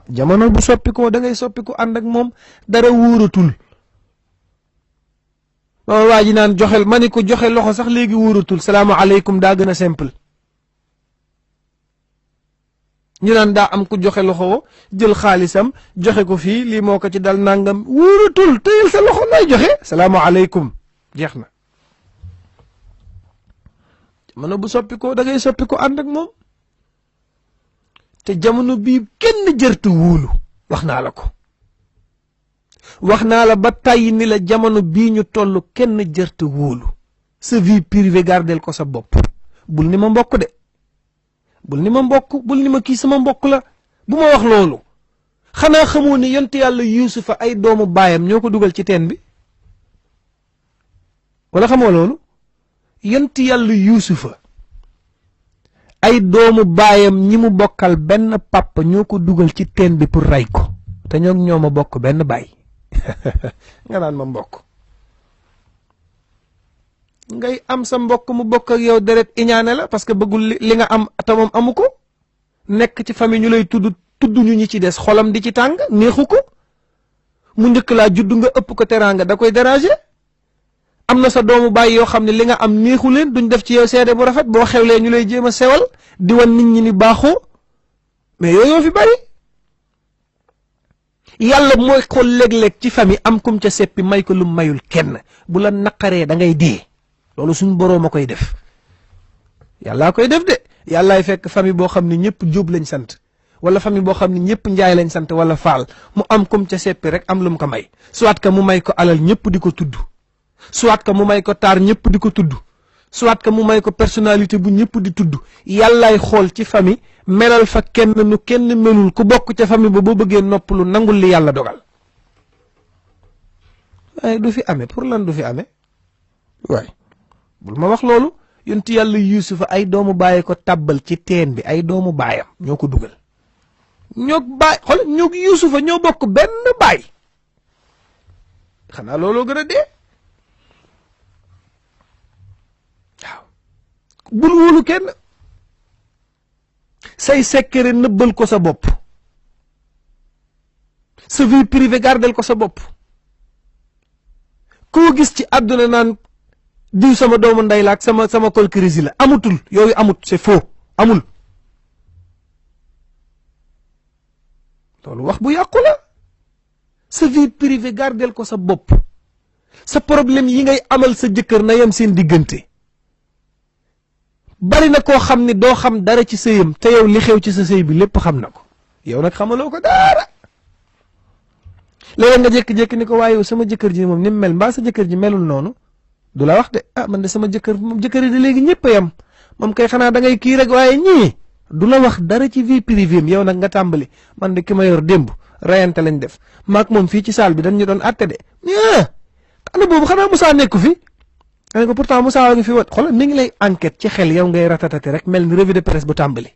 jamono bu soppi ko da ngay soppi ko ànd ak moom dara wóoratul waa ji naan joxel ma ni ko joxe loxo sax léegi wóoratul salaamaaleykum daa gën a simple ñu naan daa am ku joxe loxo jël xaalisam joxe ko fii lii moo ko ci dal nangam wóoratul téyel sa loxo lay joxe salaamaaleykum jeex na jamono bu soppi ko da ngay soppi ko ànd ak moom te jamono bii kenn jërtu wóolu wax naa la ko wax naa la ba tàyyi ni la jamono bii ñu toll kenn jërtu wóolu sa vie privée gardel ko sa bopp bul ni ma mbokk de bul ni ma mbokk bul ni ma kii sama mbokk la bu ma wax loolu xanaa xamoo ni yonent yàlla yuusufa ay doomu baayam ñoo ko dugal ci teen bi wala xamoo loolu yonent yàlla yuusufa ay doomu baayam ñi mu bokkal benn papa ñoo ko dugal ci teen bi pour rey ko te ñoo ma bokk benn baay nga naan ma mbokk ngay am sa mbokk mu bokk ak yow deret iñaane la parce que bëggul li nga am te moom amu ko nekk ci famille ñu lay tudd ñu ñi ci des xolam di ci tàng neexu ko mu njëkk laa judd nga ëpp ko teraanga da koy déranger. am na sa doomu bàyyi yoo xam ne li nga am neexu leen duñ def ci yow seede bu rafet boo xewlee ñu lay jéem a sewal di wan nit ñi ni baaxoo mais yooyu fi bari. yàlla mooy xool léeg-léeg ci famille am kum ca seppi may ko lu mayul kenn bu la naqaree da ngay dee loolu suñ boroom a koy def. yàllaa koy def de yàllaay fekk famille boo xam ne ñëpp Jóob lañ sant wala famille boo xam ne ñëpp Njaay lañ sant wala Faal mu am kum ca seppi rek am lu mu ko may soit que mu may ko alal ñëpp di ko tudd. soit que mu may ko taar ñëpp di ko tudd soit que mu may ko personnalité bu ñëpp di tudd yàllaay xool ci famille melal fa kenn nu kenn melul ku bokk ca famille ba boo bëggee noppalu nangul li yàlla dogal waaye du fi amee pour lan du fi amee waaye bul ma wax loolu yonti yàlla yuusufa ay doomu bàyyi ko tàbbal ci teen bi ay doomu baayam ñoo ko dugal ñoo yuusufa ñoo bokk benn baay xanaa looloo gën a dee. bul wóolu kenn say secret nëbbal ko sa bopp sa vie privée gardel ko sa bopp koo gis ci àdduna naan diw sama doomu ndey la ak sama kolkirisi la amutul yooyu amut c'est faux amul loolu wax bu yàqu la sa vie privée gardel ko sa bopp sa problème yi ngay amal sa jëkkër na yem seen diggante. bari na koo xam ne doo xam dara ci sëyam te yow li xew ci sa sëy bi lépp xam na ko yow nag xamaloo ko dara léeg nga jékki-jékki ni ko waaye sama jëkkër ji moom ni mu mel mbaa sa jëkkër ji melul noonu du la wax de man de sama jëkkër moom jëkkër yi de léegi ñëpp a yem moom kay xanaa da ngay kii rek waaye ñii du la wax dara ci vie privée am yow nag nga tàmbali man de ki ma yor démb rayante lañ def maak moom fii ci salle bi dañ ñu doon àtte de ana boobu xanaa Moussa nekku fi. ko pourtant Moussa wa ngi fi woon xoolal mi ngi lay enquête ci xel yow ngay ratatati rek mel ni revue de presse bu tàmbali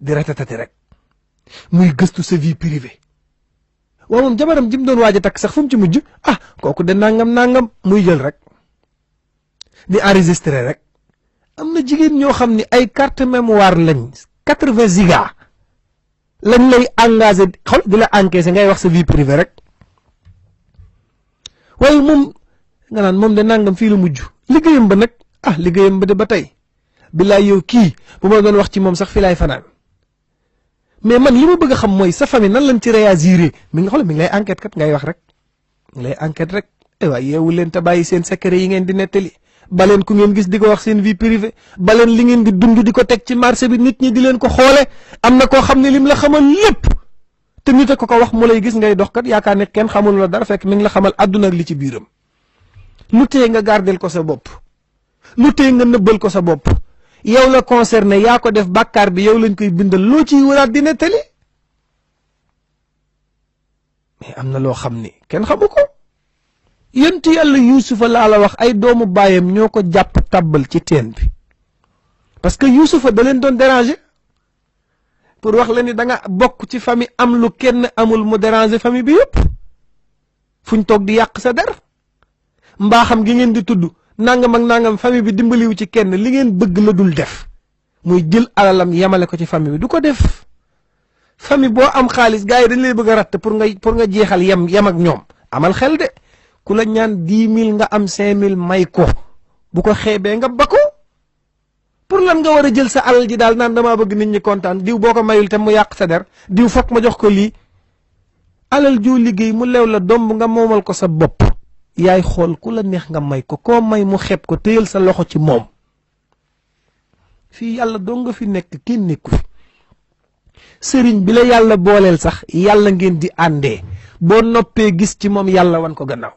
di ratatati rek muy gëstu sa vie privée waaw moom jabaram jim doon waaj a takk sax fu mu ci mujj kooku de nangam muy jël rek di enregistré rek am na jigéen ñoo xam ni ay carte mémoire lañ 80 giga lañ lay engagé xool di la encaissé ngay wax sa vie privée rek waaye moom. nga naan moom de nangam fii la mujj liggéeyam ba nag liggéeyam ba de ba tey billaay yow kii bu ma doon wax ci moom sax fi laay fanaan mais man li ma bëgg a xam mooy sa famille nan lañ ci réagir mi ngi lay enquête kat ngay wax rek mi ngi lay enquête rek waaye yeewu leen te bàyyi seen secret yi ngeen di nettali ba leen ku ngeen gis di ko wax seen vie privée ba leen li ngeen di dund di ko teg ci marché bi nit ñi di leen ko xoole am na koo xam ne lim la xamal lépp te nit a ko wax mu lay gis ngay dox kat yaakaar ne kenn xamul la dara fekk mi ngi la xamal àdduna ak li ci biiram. lu tee nga gardel ko sa bopp lu tee nga nëbbal ko sa bopp yow la concerné yaa ko def bàkkaar bi yow lañ koy bindal loo ciy waraat di nettali mais am na loo xam ni kenn xamu ko yonent yàlla yuusufa laa la wax ay doomu baayam ñoo ko jàpp tàbbal ci teen bi parce que yuusufa da leen doon déranger pour wax la ni da nga bokk ci famille am lu kenn amul mu déranger famille bi yëpp fuñ toog di yàq sa der mbaaxam gi ngeen di tudd nangam ak nangam famille bi dimbaliwu ci kenn li ngeen bëgg la dul def muy jël alalam yemale ko ci famille bi du ko def famille boo am xaalis gars yi dañ lay bëgg a ratt pour nga jeexal yem ak ñoom amal xel de ku la ñaan 10 000 nga am 5 000 may ko bu ko xeebee nga ba ko pour lan nga war a jël sa alal ji daal naan damaa bëgg nit ñi kontaan diw boo ko mayul te mu yàq sa der diw foog ma jox ko lii alal joo liggéey mu lew la domb nga moomal ko sa bopp yaay xool ku la neex nga may ko koo may mu xeeb ko téyal sa loxo ci moom fii yàlla doo nga fi nekk kenn nekku fi sëriñ bi la yàlla booleel sax yàlla ngeen di àndee boo noppee gis ci moom yàlla wan ko gannaaw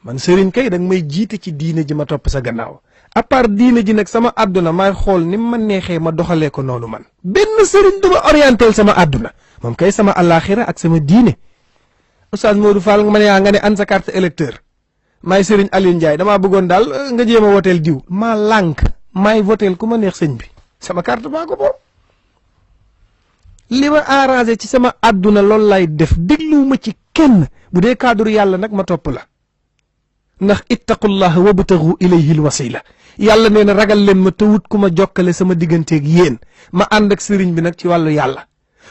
man sëriñ kay danga may jiite ci diine ji ma topp sa gannaaw à part diine ji nag sama àdduna may xool ni ma neexee ma doxalee ko noonu man benn sëriñ du ma orientel sama àdduna moom kay sama àllaaxira ak sama diine Oustaz Modou Fall nga ma ne nga ne an sa carte électeur maay sëriñ Aliou Ndiaye damaa bëggoon daal nga jéem a woteel diw maa lànk maay woteel ku ma neex sëñ bi sama carte baa ko boobu li ma arrangé ci sama àdduna loolu lay def dégluwuma ci kenn bu dee cadre yàlla nag ma topp la ndax ittaqullaha wabtagu ilayhi alwasila yàlla nee na ragal leen ma te wut ku ma jokkale sama digganteeg yéen ma ànd ak sëriñ bi nag ci wàllu yàlla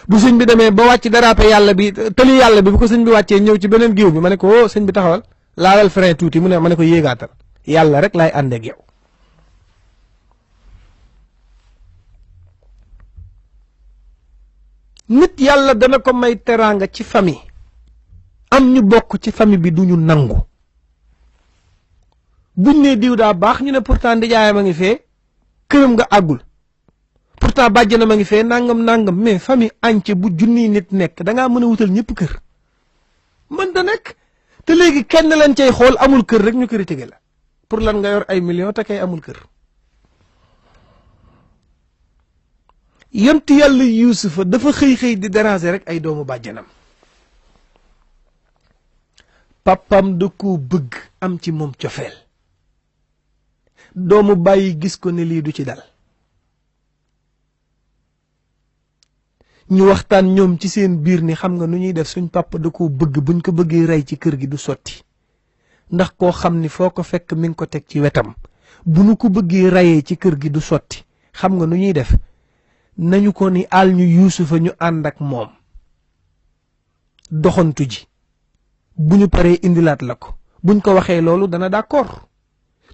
bu sëñ bi demee ba wàcc dérapé yàlla bi tëli yàlla bi bu ko sëñ bi wàccee ñëw ci beneen géew bi ma ne ko oh sëñ bi taxawal laalal frein tuuti mu ne ma ne ko yéegaatal yàlla rek laay ànd ak yow. nit yàlla dana ko may teraanga ci famille am ñu bokk ci famille bi duñu nangu buñ ne diw daa baax ñu ne pourtant ndijaayam a ngi fee këram nga àggul pourtant bàjjanam a ngi fee nangam nangam mais famille entière bu junniy nit nekk da ngaa mën a wutal ñëpp kër mën da nekk te léegi kenn leen cay xool amul kër rek ñu critiqué la pour lan nga yor ay millions te kay amul kër. yonent yàlla yuusufa dafa xëy di déranger rek ay doomu bàjjanam papam da koo bëgg am ci moom cofeel doomu bàyyi gis ko ne lii du ci dal ñu waxtaan ñoom ci seen biir ni xam nga nu ñuy def suñ papa da koo bëgg buñ ko bëggee rey ci kër gi du sotti ndax koo xam ni foo ko fekk mi ngi ko teg ci wetam bu nu ko bëggee reyee ci kër gi du sotti xam nga nu ñuy def nañu ko ni àll ñu yuusufa ñu ànd ak moom doxantu ji bu ñu paree indilaat la ko buñ ko waxee loolu dana d'accord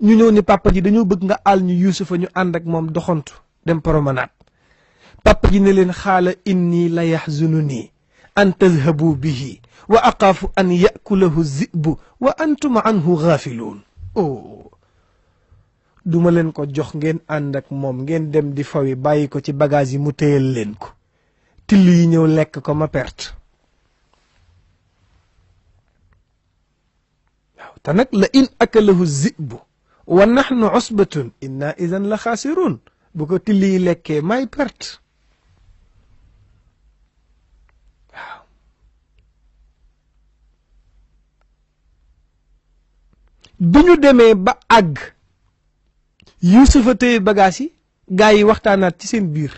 ñu ñëw ni papa ji dañoo bëgg nga àll ñu yuusufa ñu ànd ak moom doxantu dem promenade papa ji ne leen xaala inni la yaxzununi an tadhabu bihi wa aqaafu an yakulahu zibu wa antum anhu gaafiluun oh duma leen ko jox ngeen ànd ak moom ngeen dem di fawi bàyyi ko ci bagage yi mu téyal leen ko till yi ñëw lekk ko ma perte waaw te nag la in akalahu zibu wa nahnu usbatun inna idan la xaasiruun bu ko till yi lekkee may perte waaw bi ñu demee ba àgg yuusufa téye bagaas yi gaa yi waxtaanaat ci seen biir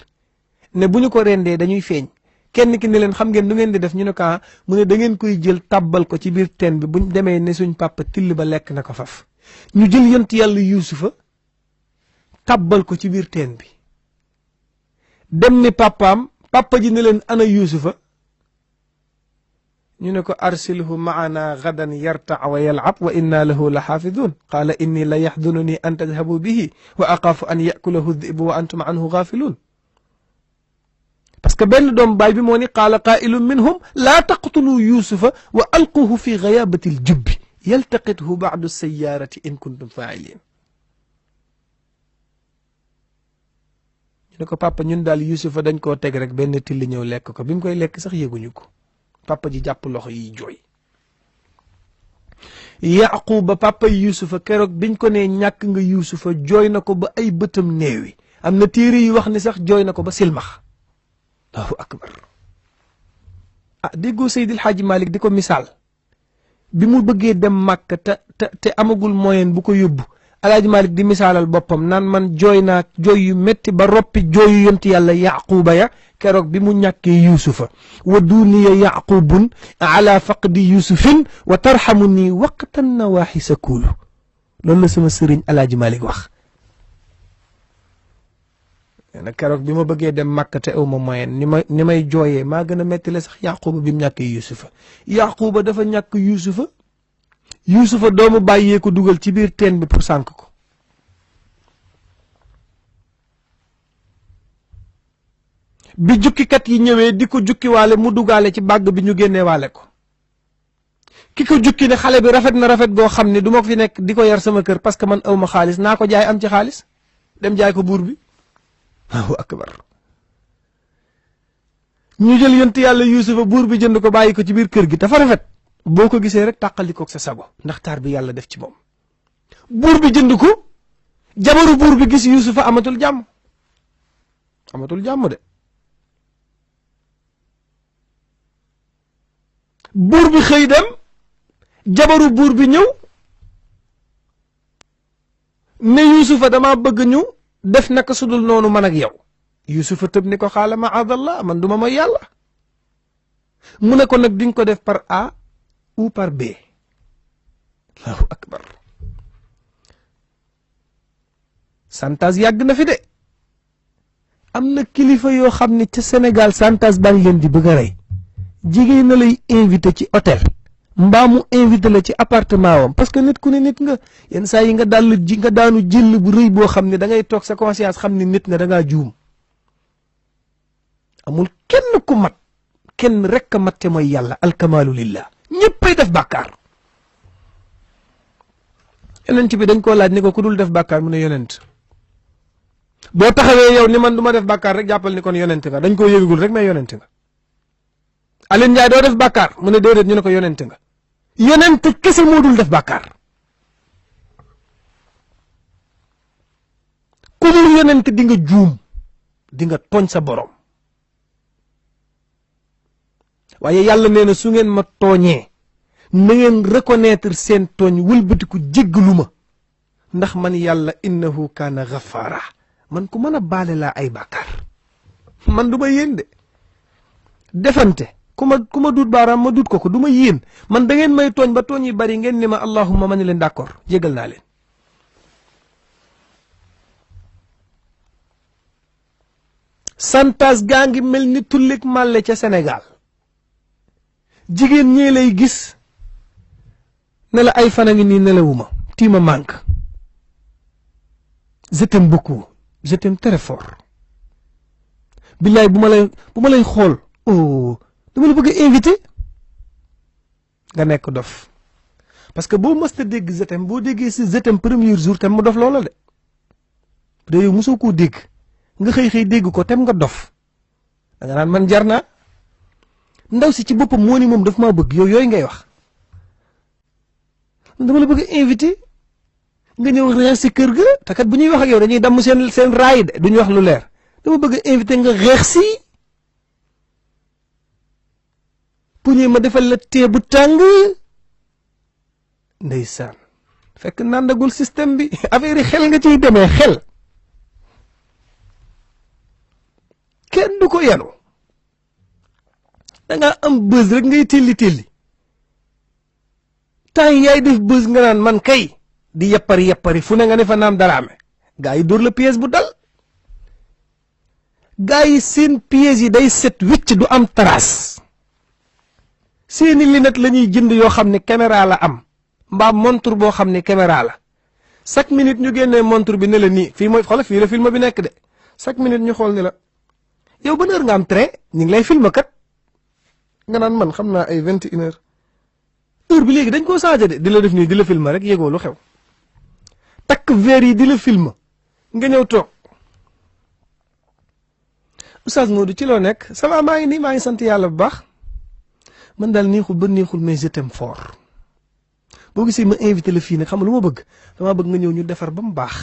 ne bu ñu ko rendee dañuy feeñ kenn ki ne leen xam ngeen nu ngeen di def ñu ne ko mu ne da ngeen koy jël tàbbal ko ci biir teen bi buñ demee ne suñ papa till ba lekk na ko faf ñu jël yont yàlla yuusufa tàbbal ko ci biir teen bi dem ni papaam papa ji ne leen ana yuusufa ñu ne ko arsilhu maana gadan yarta wa yalab wa inna lahu la xaafidun qaala inni la yaxdununi an tadhabu bihi wa aqaafu an yakulahu dhibu wa antum anhu gaafiluun parce que benn doom baay bi moo ni qaala qaa'ilun minhum laa taqtulu yuusufa wa alquhu fi ghayaabati aljubbi yaltaqithu ba'du sayyaarati in kuntum faa'iliin ñu ne ko papa ñun daal yuusufa dañ koo teg rek benn till ñëw lekk ko bi mu koy lekk sax yëguñu ko papa ji jàpp loxo yi jooy yaquba papa yuusufa keroog biñ ko nee ñàkk nga yuusufa jooy na ko ba ay bëtam néewi am na téere yi wax ni sax jooy na ko ba silmax allahu akbar déggoo Seydil Hadji Malick di ko misaal bi mu bëggee dem Màkka te amagul moyen bu ko yóbbu Alaaji Malick di misaalal boppam naan man jooy naa jooy yu métti ba roppi jooyu yonti yàlla yaquba ya keroog bi mu ñàkkee yuusufa wa duuniya yaqubun ala faqdi yusufin wa tarxamu nii waqtan nawaaxi sa kuulu loolu la sama sëriñ Alaaji Malick wax nag keroog bi ma bëggee dem Màkka te aw ma moyen ni may jooyee maa gën a métti la sax yaquba bi mu ñàkkee yuusufa yaquba dafa ñàkk yuusufa doomu bàyyee ko dugal ci biir teen bi pour sànk ko bi jukkikat yi ñëwee di ko jukkiwaale mu dugaale ci bàgg bi ñu génneewaale ko ki ko jukki ne xale bi rafet na rafet goo xam ne du ma fi nekk di ko yar sama kër parce que man awma xaalis naa ko jaay am ci xaalis dem jaay ko buur bi Allahu akbar ñu jël yonent yàlla yuusufa buur bi jënd ko bàyyi ko ci biir kër gi dafa rafet boo ko gisee rek tàqalikook sa sago ndax taar bi yàlla def ci moom buur bi jënd ko jabaru buur bi gis yuusufa amatul jàmm de buur bi xëy dem jabaru buur bi ñëw ne yuusufa dama bëgg ñu def naka sudul noonu man ak yow yuusufa tëb ni ko xaala maadallah man duma mooy yàlla mu ne ko nag di nga ko def par A ou par B allahu akbar santage yàgg na fi de am na kilifa yoo xam ne ca Sénégal santas baa ngi leen di bëgg a rey jigéen na lay invité ci hôtel mbaa mu invité la ci appartement wam parce que nit ku ne nit nga yenn saa yi nga daanu jël bu rëy boo xam ne da ngay toog sa conscience xam ne nit nga da ngaa juum amul kenn ku mat kenn rek a mat te mooy yàlla alkamaalu lillah ñëppay def bàkkaar yonent bi dañ koo laaj ni ko ku dul def bàkkaar mu ne yonent boo taxawee yow ni man du ma def bàkkaar rek jàppal ni kon yonent nga dañ koo yëgul rek mais yonent nga Alioune Ndiaye doo def bàkkaar mu ne déedéet ñu ne ko yonent nga yonent kese moo dul def bàkkaar ku dul yonent di nga juum di nga tooñ sa borom waaye yàlla nee na su ngeen ma tooñee na ngeen reconnaître seen tooñ wëlbatiku jéggalu ma ndax man yàlla innahu kaana ghafaara man ku mën a baale laa ay bàkkaar man du ma yéen de defante ku ma duut baaraam ma duut ko du ma yéen man da ngeen may tooñ ba tooñ yi bari ngeen ni ma allahumma ma ne leen d'accord jégal naa leen santas gaa ngi mel ni tullik màlle ca Sénégal jigéen ñee lay gis ne la ay fan a ngi nii nelawuma tiima manque je t'aime beaucoup je t'aime très fort billaay bu ma lay xool oh dama la bëgg a invité nga nekk dof parce que boo mës a dégg je t'aime boo déggee si je t'aime premier jour tam mu dof loola de bu dee yow mosoo koo dégg nga xëy dégg ko tem nga dof da nga naan man jar naa ndaw si ci boppam moo ni moom daf maa bëgg yow yooyu ngay wax dama la bëgg a invité nga ñëw reer si kër ga te kat bu ñuy wax ak yow dañuy damm seen raay de duñu wax lu leer dama bëgg a invité nga reex si pour ñu ma defal la tee bu tàng ndeysaan fekk nandagul système bi affaire yi xel nga ciy demee xel kenn du ko yenu da nga am bës rek ngay telli temps yaay def bës nga naan man kay di yappari fu ne nga ne fa naam daraame gaa yi dóor la pièce bu dal gaa yi seen pièce yi day set wicc du am trace seeni lunette la ñuy jënd yoo xam ne caméra la am mbaa montre boo xam ne caméra la chaque minute ñu génnee montre bi ne la nii fii mooy xoolal fii la film bi nekk de chaque minute ñu xool ni la yow ban heure nga am train ñu ngi lay film kat nga naan man xam naa ay 21 heures heure bi léegi dañ koo changé de di la def nii di la film rek yégoo lu xew takk verre yi di la film nga ñëw toog Oustaz Modou ci loo nekk ça va maa ngi nii maa ngi sant yàlla bu baax man daal neexul ba neexul mais je t'aime fort boo gisee ma invité la fii nag xam nga lu ma bëgg damaa bëgg nga ñëw ñu defar ba mu baax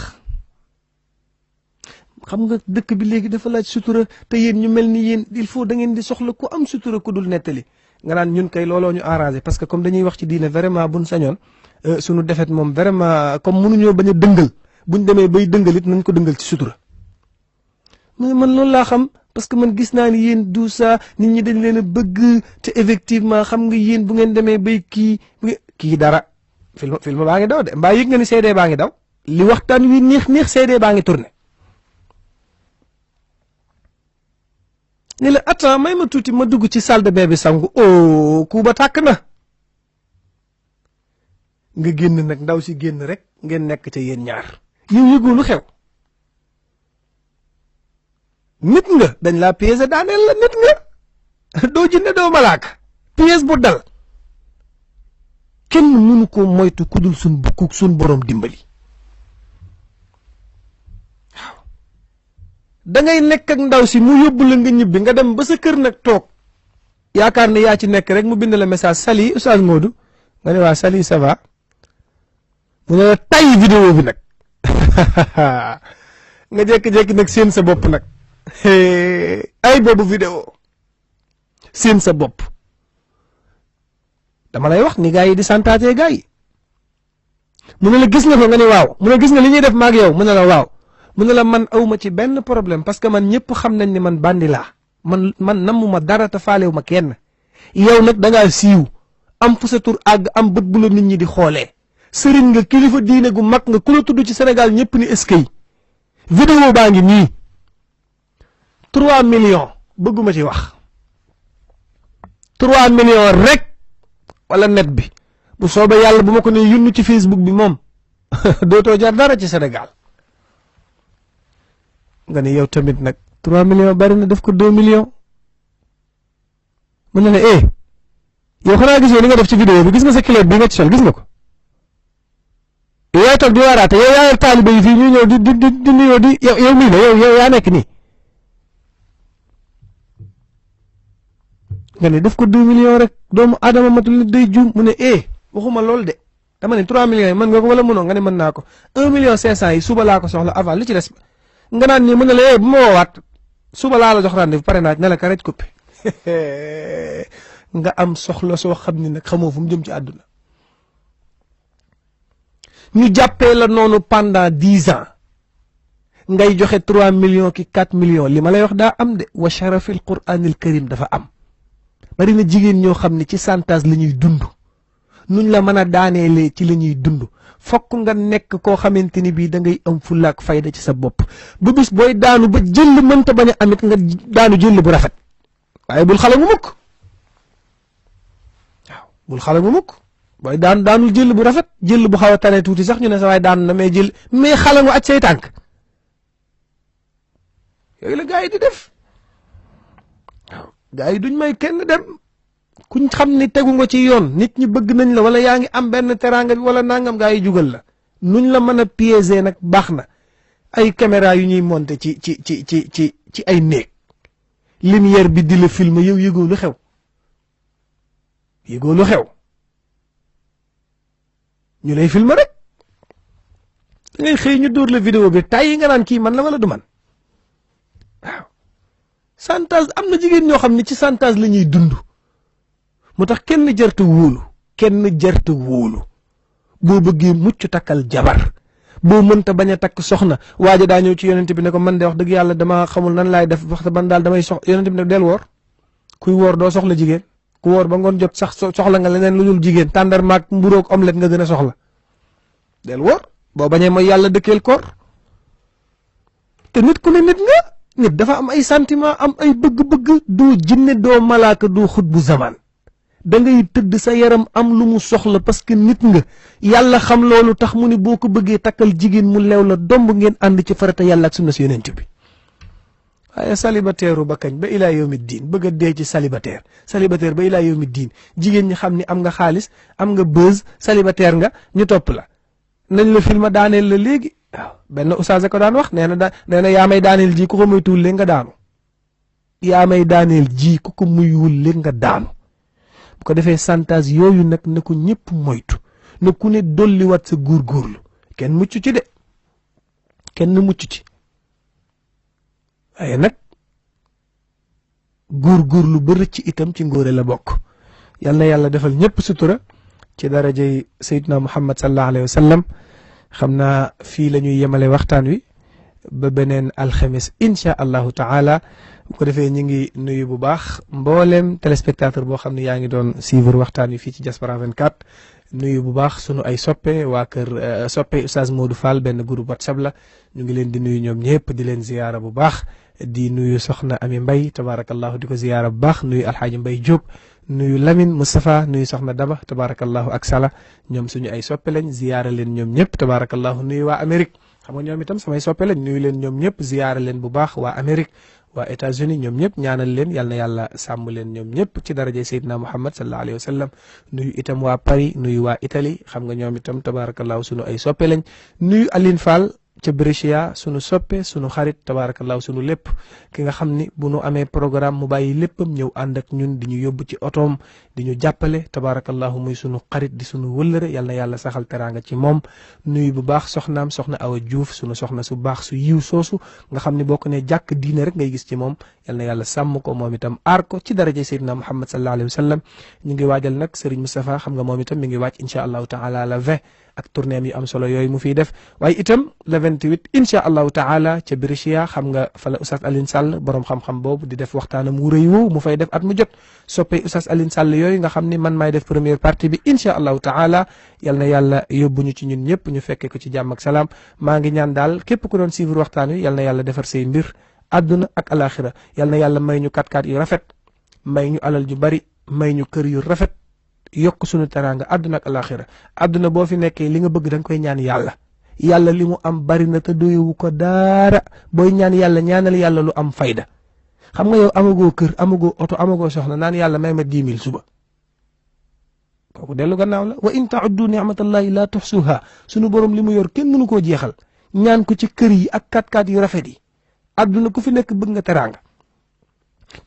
xam nga dëkk bi léegi dafa laaj sutura te yéen ñu mel ni yéen il faut da ngeen di soxla ku am sutura ku dul nettali nga naan ñun kay looloo ñu arrangé parce que comme dañuy wax ci diine vraiment buñ sañoon suñu defet moom vraiment comme mënuñoo bañ a dëngal buñ demee bay dëngal it nañ ko dëngal ci sutura mais man loolu laa xam parce que man gis naa ni yéen du ça nit ñi dañ leen a bëgg te effectivement xam nga yéen bu ngeen demee bay kii dara film baa ngi daw de mbaa yëg nga ni CD baa ngi daw li waxtaan wi neex CD baa ngi tourné ni la attends may ma tuuti ma dugg ci salle de bain bi sangu oh ku ba tàkk na nga génn nag ndaw si génn rek ngeen nekk ca yéen ñaar yow yëgoo lu xew nit nga dañ laa pièce daaneel la nit nga doo jinne doo malaaka pièce bu dal kenn mënu ko moytu ku dul suñ borom dimbali waaw da ngay nekk ak ndaw si mu yóbbu la nga ñibbi nga dem ba sa kër nag toog yaakaar ne yaa ci nekk rek mu bind la message sali Oustaz Modou nga ne waa sali ça va mu ne la tay vidéo bi nag nga jékki-jékki nag seen sa bopp nag ay boobu vidéo seen sa bopp dama lay wax ni gaa yi di santaatee gaa yi mu ne la gis nga ko nga ne waaw mu ne gis nga li ñuy def maag yow mu ne la waaw mu ne la man awma ci benn problème parce que man ñëpp xam nañ ni man bandi laa man namuma dara te faalewu ma kenn yow nag da ngaa siiw am fu sa tur àgg am bët bu la nit ñi di xoolee sëriñ nga kilifa diine gu mag nga ku la tudd ci Sénégal ñëpp ni eskay vidéo baa ngi nii 3 millions bëgguma ci wax 3 millions rek wala net bi bu soobee yàlla bu ma ko ne yunnu ci Facebook bi moom dootoo jar dara ci Sénégal nga ne yow tamit nag 3 millions bari na def ko 2 millions mu ne la yow xanaa gisoo li nga def ci vidéo bi gis nga sa clip bi nga ci sol gis nga ko yow toog di waaraate yow yaa taalibe yi fii ñu ñëw di nuyoo di yow mii la yow yaa nekk nii nga ne def ko 2 millions rek doomu aadama matul nit day juum mu ne waxuma loolu de dama ne 3 millions yi mën nga ko wala mënoo nga ne mën naa ko 1 million 500 yi suba laa ko soxla avant li ci des nga naan nii mën na la bu ma woowaat suba laa la jox rendez-vous pare naa ne la ka rek coupé nga am soxla soo xam ni nag xamoo fu mu jëm ci àdduna ñu jàppee la noonu pendant 10 ans ngay joxe 3 millions ki 4 millions li ma lay wax daa am de wa sharafil qur'anil karim dafa am bari na jigéen ñoo xam ne ci chantage la ñuy dund nuñ la mën a daaneelee ci la ñuy dund fokk nga nekk koo xamante ni bii da ngay am fullaak fayda ci sa bopp ba bis booy daanu ba jël mënta bañ a amit nga daanu jël bu rafet waaye bul xale bu mukk waaw bul xale bu mukk booy daanul jël bu rafet jël bu xaw a tane tuuti sax ñu ne sa waay daanu na mais jël mais xale nga aj say tànk yooyu la gaa yi di def waaw gaa yi duñ may kenn dem kuñ xam ni tegu nga ci yoon nit ñi bëgg nañ la wala yaa ngi am benn teraanga bi wala nangam gaa yi jugal la nuñ la mën a piéger nag baax na ay caméra yu ñuy monter ci ay néeg lumière bi di la film yow yëgoo lu xew ñu lay film rek da ngay xëy ñu dóor la vidéo bi tay yi nga naan kii man la wala du man waaw chantage am na jigéen ñoo xam ne ci chantage la ñuy dund moo tax kenn jarta wóolu boo bëggee mucc takkal jabar boo mënta bañ a takk soxna waaja daa ñëw ci yonent bi ne ko man de wax dëgg yàlla dama xamul nan laay def wax ban daal damay yonent bi ne del woor kuy woor doo soxla jigéen ku woor ba ngoon jot sax soxla nga leneen lu dul jigéen tàndarmaak mburoog omelette nga gën a soxla del woor boo bañee mooy yàlla dëkkeel koor te nit ku ne nit nga nit dafa am ay sentiment am ay bëgg-bëgg doo jinne doo malaaka doo xut bu zaman da ngay tëdd sa yaram am lu mu soxla parce que nit nga yàlla xam loolu tax mu ne boo ko bëggee takkal jigéen mu leew la domb ngeen ànd ci farata yàlla ak sunna si yonent bi waaye célibataire ba kañ ba ilaa yawmi diin bëgg a dee ci célibataire ba ilaa yawmi diin jigéen ñi xam ni am nga xaalis am nga buzz célibataire nga ñu topp la nañ la filma daaneel la léegi waaw benn oustaz ko daan wax nee na yaa may daaneel ji ku ko muy tuul léegi nga daanu yaa may daaneel ji ku ko muyuwul léegi nga daanu bu ko defee chantage yooyu nag na ko ñëpp moytu na ku ne dolliwaat sa góorgóorlu kenn mucc ci de kenn mucc ci waaye nag góorgóorlu ba rëcc itam ci ngóore la bokk yal na yàlla defal ñëpp sutura ci darajay Seydina Muhammad sallallahu alayhi wa sallam xam naa fii la ñuy yemale waxtaan wi ba beneen alxames incha allahu taala bu ko defee ñu ngi nuyu bu baax mboolem téléspectateur boo xam ne yaa ngi doon suivre waxtaan wi fii ci Diaspora 24 nuyu bu baax sunu ay soppe waa kër soppe Oustaz Modou Fall benn groupe WhatsApp la ñu ngi leen di nuyu ñoom ñëpp di leen ziyaara bu baax di nuyu soxna Ami Mbay tabarakallahu di ko ziyaara bu baax nuyu Alxaaji Mbay Diop nuyu Lamine Moustapha nuyu soxna Daba tabarakallahu ak Sala ñoom suñu ay soppe lañ ziyaara leen ñoom ñëpp tabarakallahu nuyu waa Amérique xam nga ñoom itam samay soppe lañ nuyu leen ñoom ñëpp ziyaara leen bu baax waa Amérique waa États-Unis ñoom ñëpp ñaanal leen yal na yàlla sàmm leen ñoom ñëpp ci daraje Seydina Muhammad sallallahu alayhi wa sallam nuyu itam waa Paris nuyu waa Italie xam nga ñoom itam tabarakallahu sunu ay soppe lañ nuyu Aline Fall ca Brescia sunu soppe sunu xarit tabarakallahu sunu lépp ki nga xam ni bu nu amee programme mu bàyyi léppam ñëw ànd ak ñun di ñu yóbbu ci otoom di ñu jàppale tabarakallahu muy sunu xarit di sunu wëllëre yal na yàlla saxal teraanga ci moom nuyu bu baax soxnaam soxna Awa Diouf sunu soxna su baax su yiw soosu nga xam ne boo ko ne jàkk diine rek ngay gis ci moom yal na yàlla sàmm ko moom itam aar ko ci daraje Seydina Muhammad sallallahu alayhi wa sallam ñu ngi waajal nag Serigne Moustapha xam nga moom itam mi ngi wàcc incha allahu taala la 20 ak tournéem yu am solo yooyu mu fiy def waaye itam le 28 incha allahu taala ca Brescia xam nga fa la Oustaz Alioune Sall borom xam-xam boobu di def waxtaanam wu rëy woowu mu fay def at mu jot soppee Oustaz Alioune Sall yooyu nga xam ni man maay def première partie bi incha allahu taala yal na yàlla yóbbu ñu ci ñun ñëpp ñu fekkee ko ci jàmm ak salaam maa ngi ñaan daal képp ku doon suivre waxtaan wi yal na yàlla defar say mbir àdduna ak alaxira yal na yàlla may ñu katkaat yu rafet may ñu alal ju bari may ñu kër yu rafet yokk suñu teraanga àdduna ak alaxira àdduna boo fi nekkee li nga bëgg da nga koy ñaan yàlla yàlla li mu am bari na te doyewu ko daara booy ñaan yàlla ñaanal yàlla lu am fayda xam nga yow amagoo kër amagoo oto amagoo soxna naan yàlla may ma 10 000 suba kooku dellu gannaaw la wa in tauddu ni'matallahi la tuxsuha sunu borom li mu yor kenn mënu koo jeexal ñaan ko ci kër yi ak katkaat yu rafet yi àdduna ku fi nekk bëgg nga teraanga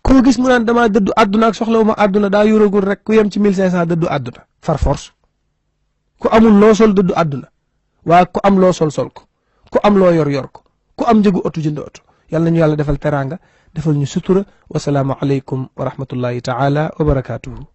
koo gis mu naan damaa dëddu àdduna ak soxlawu ma àdduna daa yoragul rek ku yem ci 1500 dëddu àdduna far force ku amul loo sol dëddu àdduna waaye ku am loo sol ko ku am loo yor ko ku am njëgu oto jënd oto yal nañu yàlla defal teraanga defal ñu sutura wasalaamu aleykum wa rahmatullahi taala wa barakaatuhu